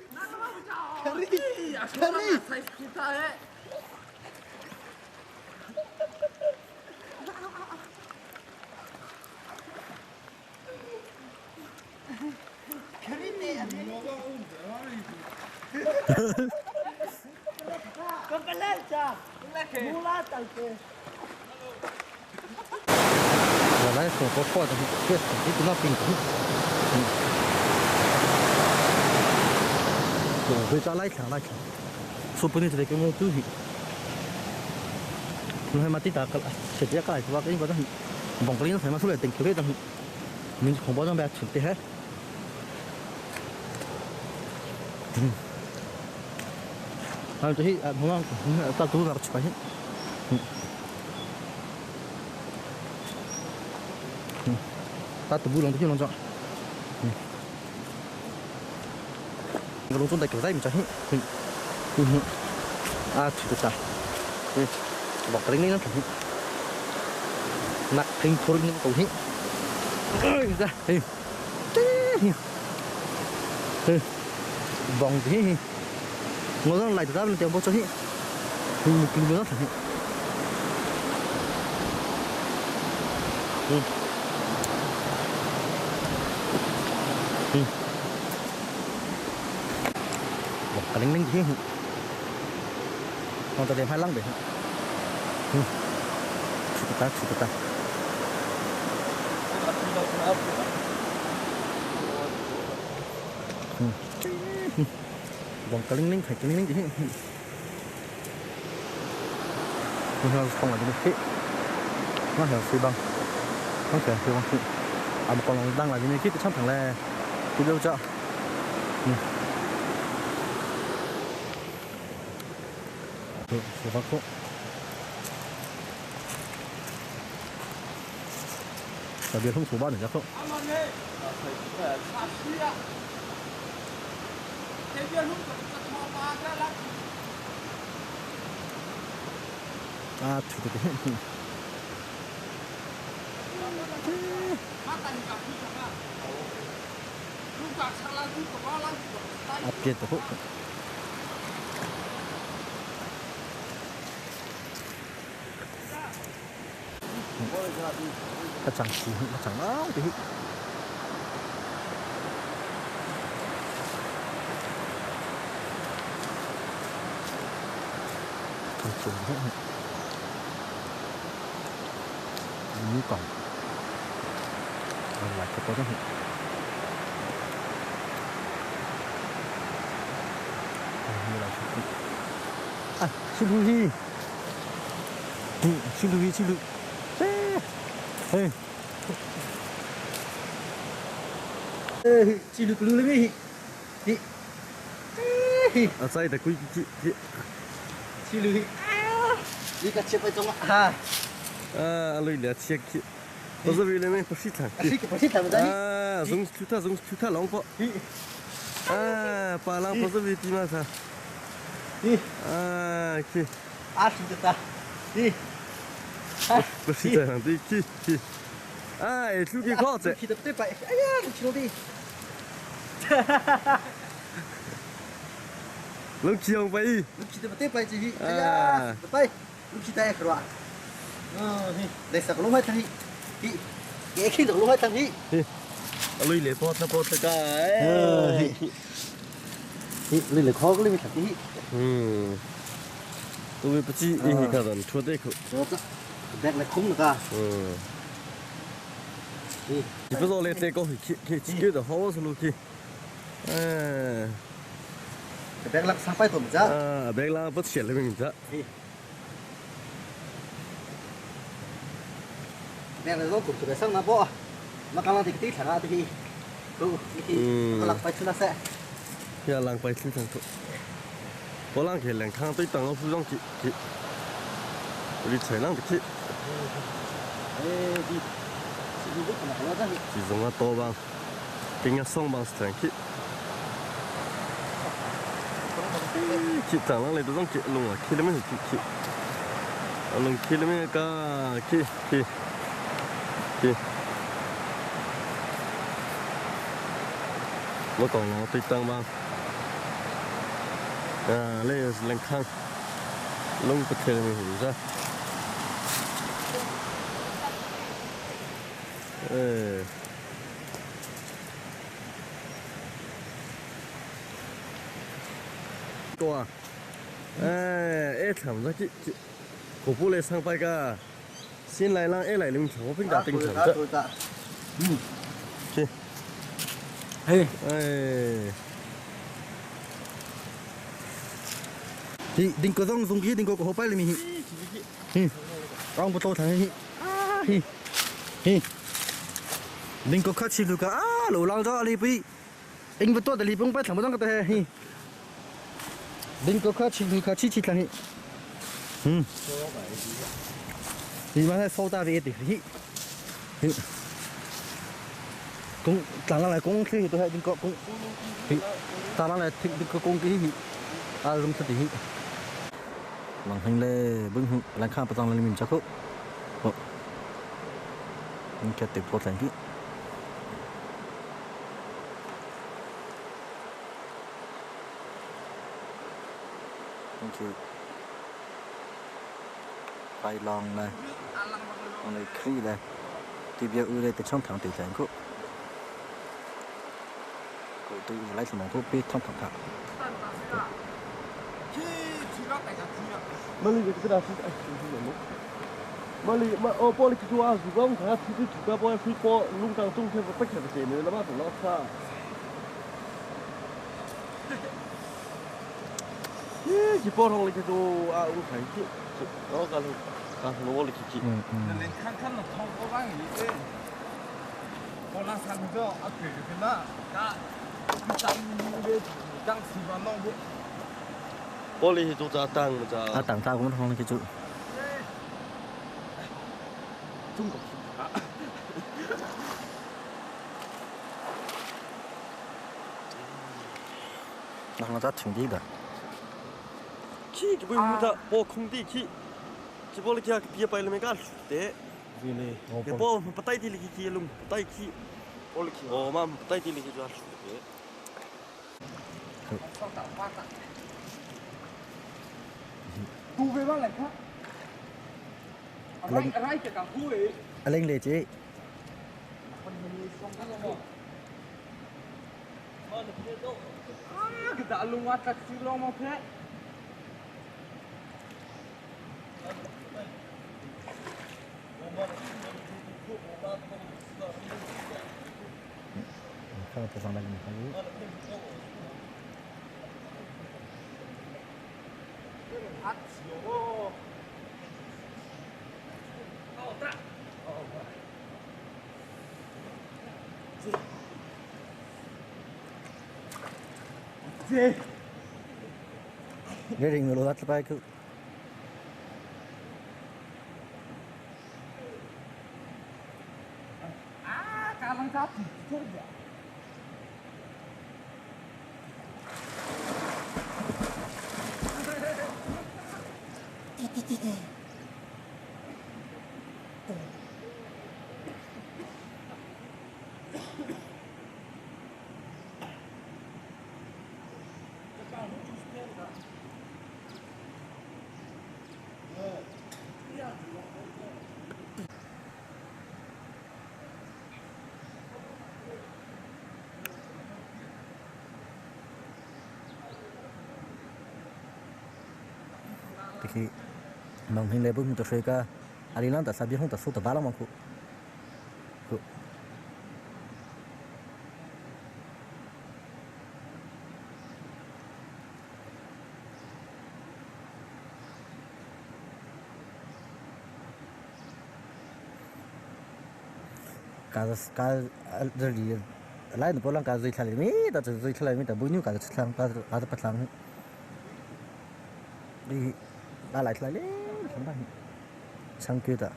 来火锅火的，别你不那冰棍。我回家来抢来抢，说不定这里给我丢去。我还没抵达个，直接过来是吧？跟你讲，王格林还没出来，等球队等，你红包上边出的还。嗯。啊，这些啊，同样到都那个吃饭去。嗯。嗯。ta tụ bù lòng tôi lòng chọn. Ừ. Lòng chọn đại kiểu dây mình cho hết. Ừ. À, thử ta. Ừ. Bỏ cái này nó thử. Nặng thinh thôi nhưng mà cầu hết. Ra. Ừ. Ừ. Vòng thế. Ngồi ra lại ra là tiền bao cho hết. Ừ, cứ nó thử. Ừ. Ừ. Bỏ cái linh linh thế. Còn ta đem hai lăng để. Ừ. Chụp ta, chụp ta. Ừ. Vòng cái linh linh phải cái linh linh thế. Nó không là cái nó hiểu phi băng, nó hiểu phi băng. À một con đang là cái cái thằng này cái đâu cho. Ừ, phi băng không. Đặc biệt không số ba để ra không. À, thử cái. À, biết được. Nó chẳng chỉ, nó chẳng áo thì. Như còn lại cái đó à, xin lỗi hi, xin lỗi xin lỗi, ê, ê, xin lỗi lỗi mi, hi, à, sai là quý chị, xin lỗi, đi cái chiếc bay trong à. À, lùi là chiếc kia. Tôi vì lên này phải thằng. Phải thằng đấy. À, giống chú ta giống chú ta lòng po. À, bà lang tôi vì tìm mà sao. À, kia. À, chú ta. Đi. Phải thằng đi kia kia. À, chú kia khó chứ. Khi tập tiếp vậy. Ai da, chú đi. Lúc chiều vậy. Lúc chiều tập tiếp vậy chị. Ai da, tập bay. Lúc chiều tay rồi. Đây sao lúc hết thằng đi. Cái khi được lúc hết thằng đi. Lùi lệ bọt nó bọt cái. Lùi lệ khó cái lùi thằng đi. Ừ. Tôi bị chỉ ý cái đó, chua đấy không. Đẹp là khung được à. Ừ. 你不说来这个去去去的好是路去。哎。 Bẹc lắc sang phải tổn ra. À, bẹc lắc bất xỉa lên mình ra. Bẹc là do cũng tụi sang nó bỏ. Mà càng thì tí thằng thì ừ, thì lăng phải chuna sẽ. Ya lăng phải chuna thôi. 我浪去两康对当个服装去去，我去采浪去。哎，你，其中啊多帮，跟个双帮是这去。去长廊里都种去弄啊，去里面是去去，啊弄去里面个去去去。我讲了，对当帮。 À, đây là lang thang lông bật thề mình hiểu ra. Ê. 多，哎，哎，差不多这这，我不来上班个，先来让爱来领钱，我不打顶钱的。嗯，去，嘿，哎，你顶个装送机，顶个个好摆里面去，嗯，刚不多谈去，啊嘿，嘿，顶个客气路个啊，路浪咗你比，应不多的你不摆全部装个的嘿。顶个客气路个气气谈去，嗯，你妈才收大的点去，嘿。cũng tàng lại cũng khi tôi hay đừng có cũng tàng lại thích đừng có cũng cái gì à dùng thật thì lòng hình lê bưng làng khang bắt lên mình chắc không nhưng cái tiếp post lại cái bay lòng này này khi này thì bây giờ đây thì trong thằng tiểu thành cũng tôi lấy một thuốc biết thông thẳng thẳng. 玻璃做炸弹了，啊，等炸我们同去做。中国啊！那我咋停地的？去，这不木头，包空地去，这包里去别摆了没干的。你包不带地里去弄，不带去，包里去，我妈不带地里去抓的。 Lên lệ chị. Không phải sang đây mình không Cái rình người lát bay cứ. Thì mong hình lệ bưng tôi cái ali lan ta sabi hong ta su ta bala mong ku ku cả cả这里来的波浪cả最出来没，到这最出来没，但不牛cả出来，cả cả不出来，你拿来出来嘞，什么？唱歌的。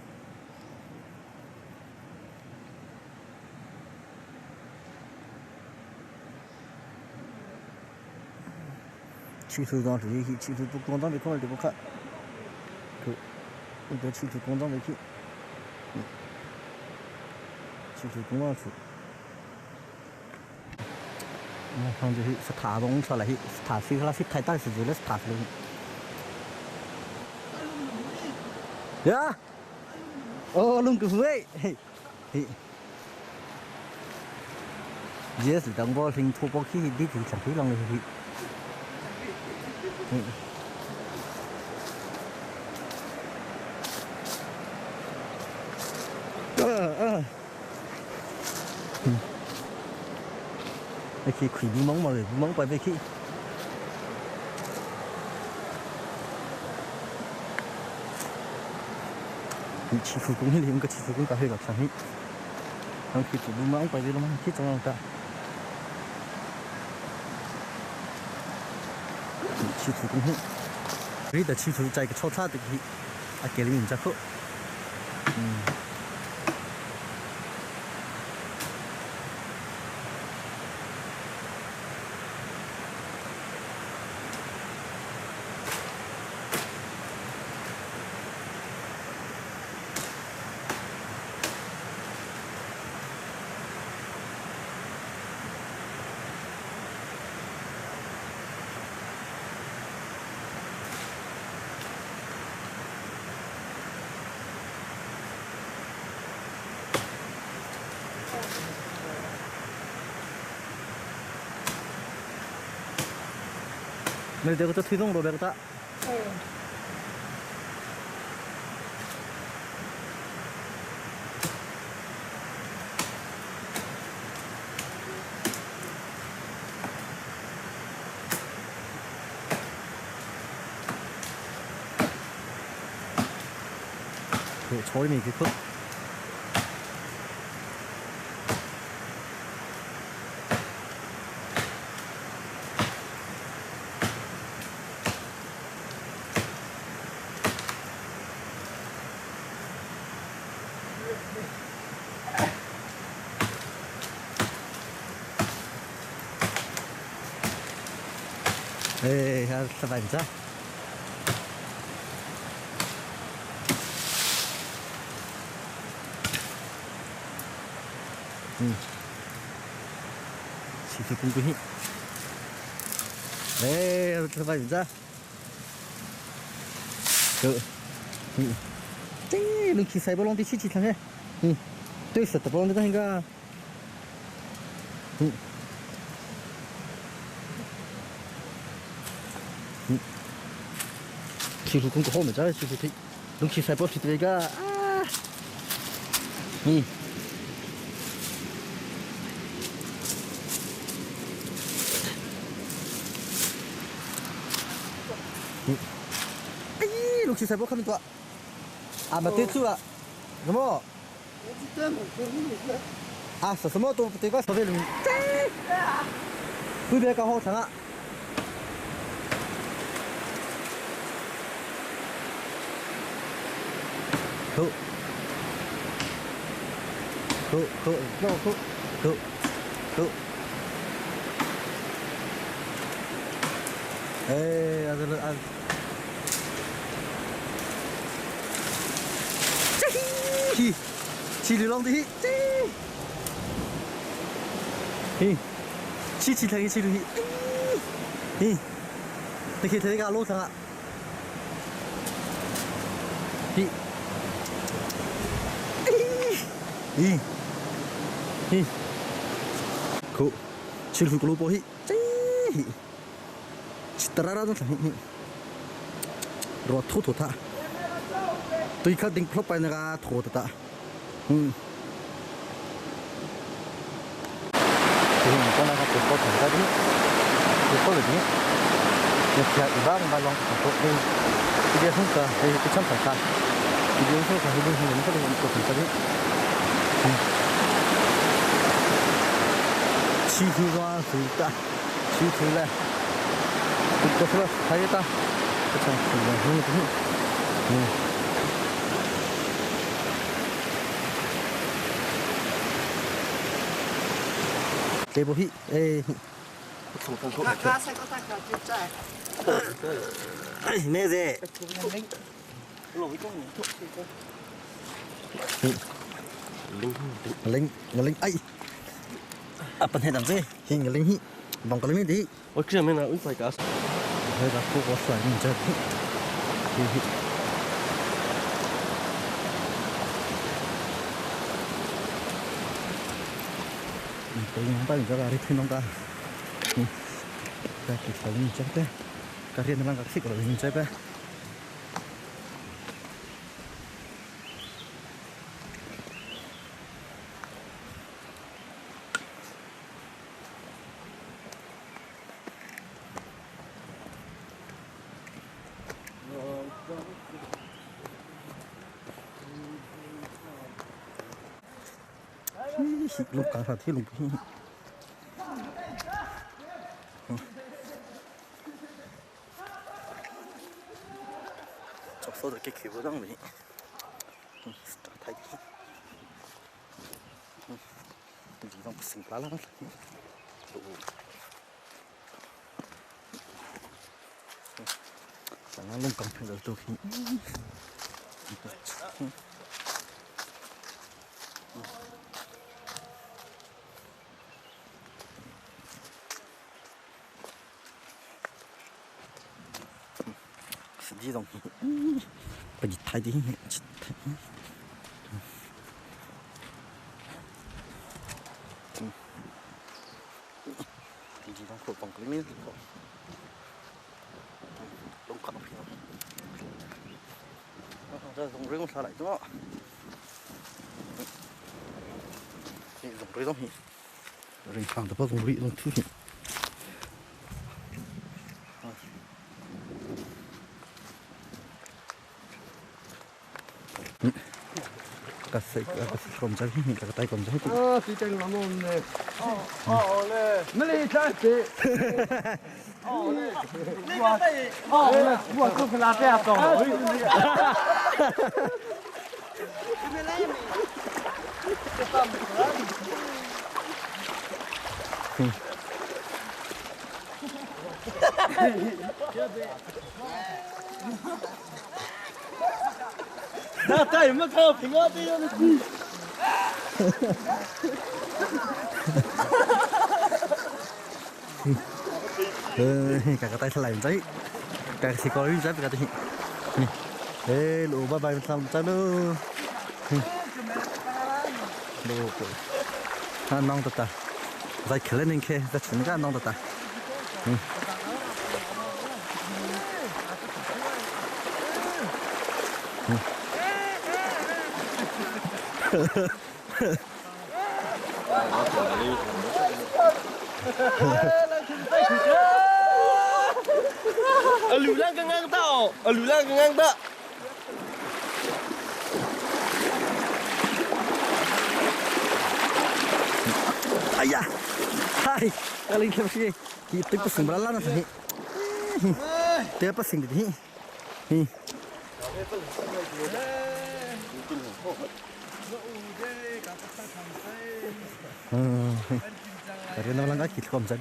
去头当时去，去头不光当没看就不看，可，你得去头光当没去，去头光当去。我看这是是塔东出来，是塔西拉是太大是这是塔西。呀，哦，龙哥喂，嘿，嘿，yes，等我听土包去，你去上去弄去。啊啊！你去开乌蒙嘛？乌蒙摆袂去。你欺负公，你们个欺负公搞黑搞啥嘿？当去做乌蒙摆的了吗？去怎样搞？欺负公，你的欺负在个错差的去，啊，给你唔只好。嗯。没这个这推动都别个大。对，草里面去扣。哎，下吃饭去。嗯，起头公公哎，吃饭去。个，嗯，这能去赛博龙的七七看看，嗯，对，是的，不龙的那个，嗯。 其实工作好没在，其实挺，侬去赛博去这个啊，嗯。嗯，哎，侬去赛博看没多？啊，没对错啊，什么？啊，是什么都不对个，稍微弄。这边刚好成了。 好，好，好，好，好，好。哎，阿这个阿，这嘿，起流浪的嘿，这，嘿，起起腾起流嘿，嘿，你可以睇个路上啊，嘿。 이, 이, 그, 칠후 글로보히, 찌, 치따라라도 rồi thu thủ thà tuy khát định plop bay nó thủ ta ừ thì mình con này có có thể ra đi thì có được nhé thì cái ba ba long có đi thì không cả thì cái trăm phải cả thì không cả thì mình có được có thể ra đi 起头光是的，起头来，这个是还有大，这场是的，嗯嗯。这部戏，哎，哎，咩子？Linh, linh, ấy. À, bên này làm gì? Hình linh hi, bằng cái linh đi. Ôi, cái này là ít phải cả. Đây là cô có xoài mình chơi. Hi hi. Tôi không phải cho là đi thuyền ông ta. Đây cái xoài mình chơi thế. Ka rian lang ka sik lo hin chai pe. Lung ka thi lung hi. Chok so ke khi bo dang mi. Thai ki. Di dong sing la la. Chẳng lung căng phải rồi khi. 实际上，不你太的，地方可放个里面可，龙卡片。这从这种下来多，你从这东西，人看的不从这种出去。 Ka se ka se kom cha hi ka tai kom cha hi. 啊，对对，那么呢？哦哦嘞，没来咱这。哦嘞，我哦嘞，我做个拉这样走。那他有没有看到平安这样的？ Cả cái tay lại giấy cả chỉ có giấy cả thì ê lũ ba bài làm sao nữa lũ à nong tata giấy khởi lên kia giấy chúng ta nong tata 流量刚刚到，流量刚刚到。 哎呀，嗨，我领他去，你对不行不啦？那是，对不行的，嗯。嗯，cái nó đang cái thịt còn trái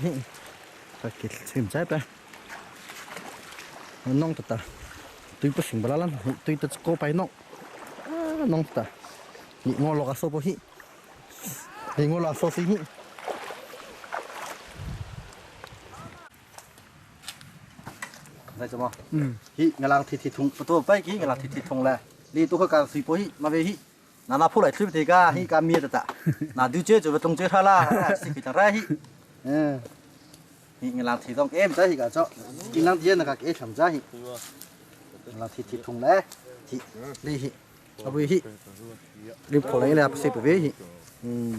cái thịt chim trái bé nong thật ta tuy bất sinh bala lan tuy tất có bài nong nong ta nhị ngô lọ số bố hi nhị ngô lọ số xí hi đây cho mà hi ngày lang thịt thịt thùng tôi bay cái ngày lang thịt thịt thùng là đi tôi có cả xí bố hi mà về hi 那那铺来吹不得个，hi 个灭的哒，那丢这就不动这他啦，是给他来hi，嗯，hi ngày lang thịt thùng em trái hi cả cho, kinh lang tiền là cả cái thằng trái hi，lang thịt thịt thùng đấy, hi đi hi, à bùi hi, đi phủ lấy là xí bùi hi, ừ.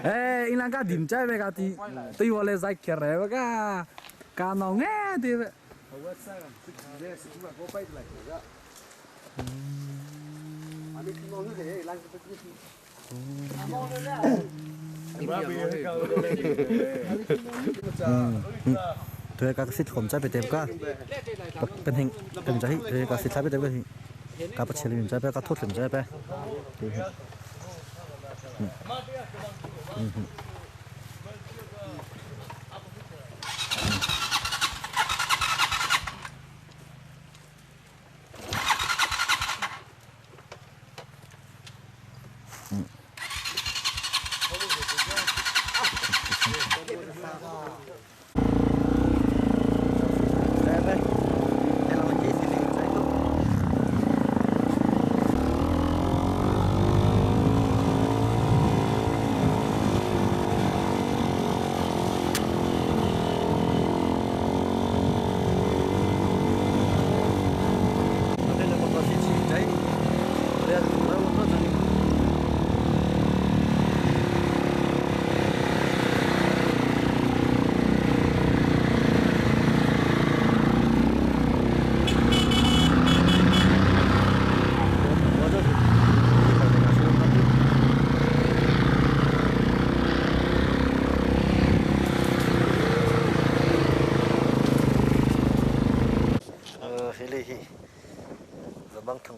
Ê, anh đang điểm trái về cả thì tôi vào lên giải kia rồi cả cả nó nghe thì tôi các xịt khom trái về tem cả bên hình bên trái tôi các xịt trái về tem cái các bác sĩ lên trái các thuốc lên trái bé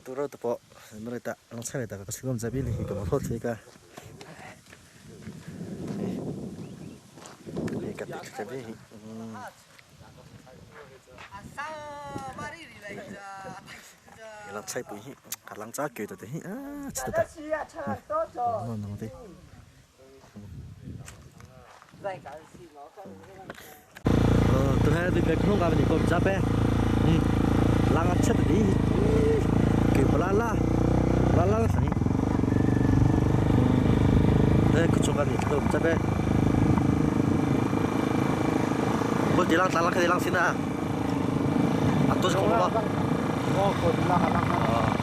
Tu ro te po mare ta lang chai ta ka singom jabi le hi ka mo thot ka. Hi ka te jabi hi. Lang chai pui hi ka lang cha ke te hi a chita ta. No no te. Tu hai tu cái không gặp thì còn chấp ấy lang ăn chất đi kiểu bla la bla la là gì đây cứ cho cái gì tôi chấp ấy bữa đi lang lang cái lang xin à à tôi không có. Ờ, lang lang.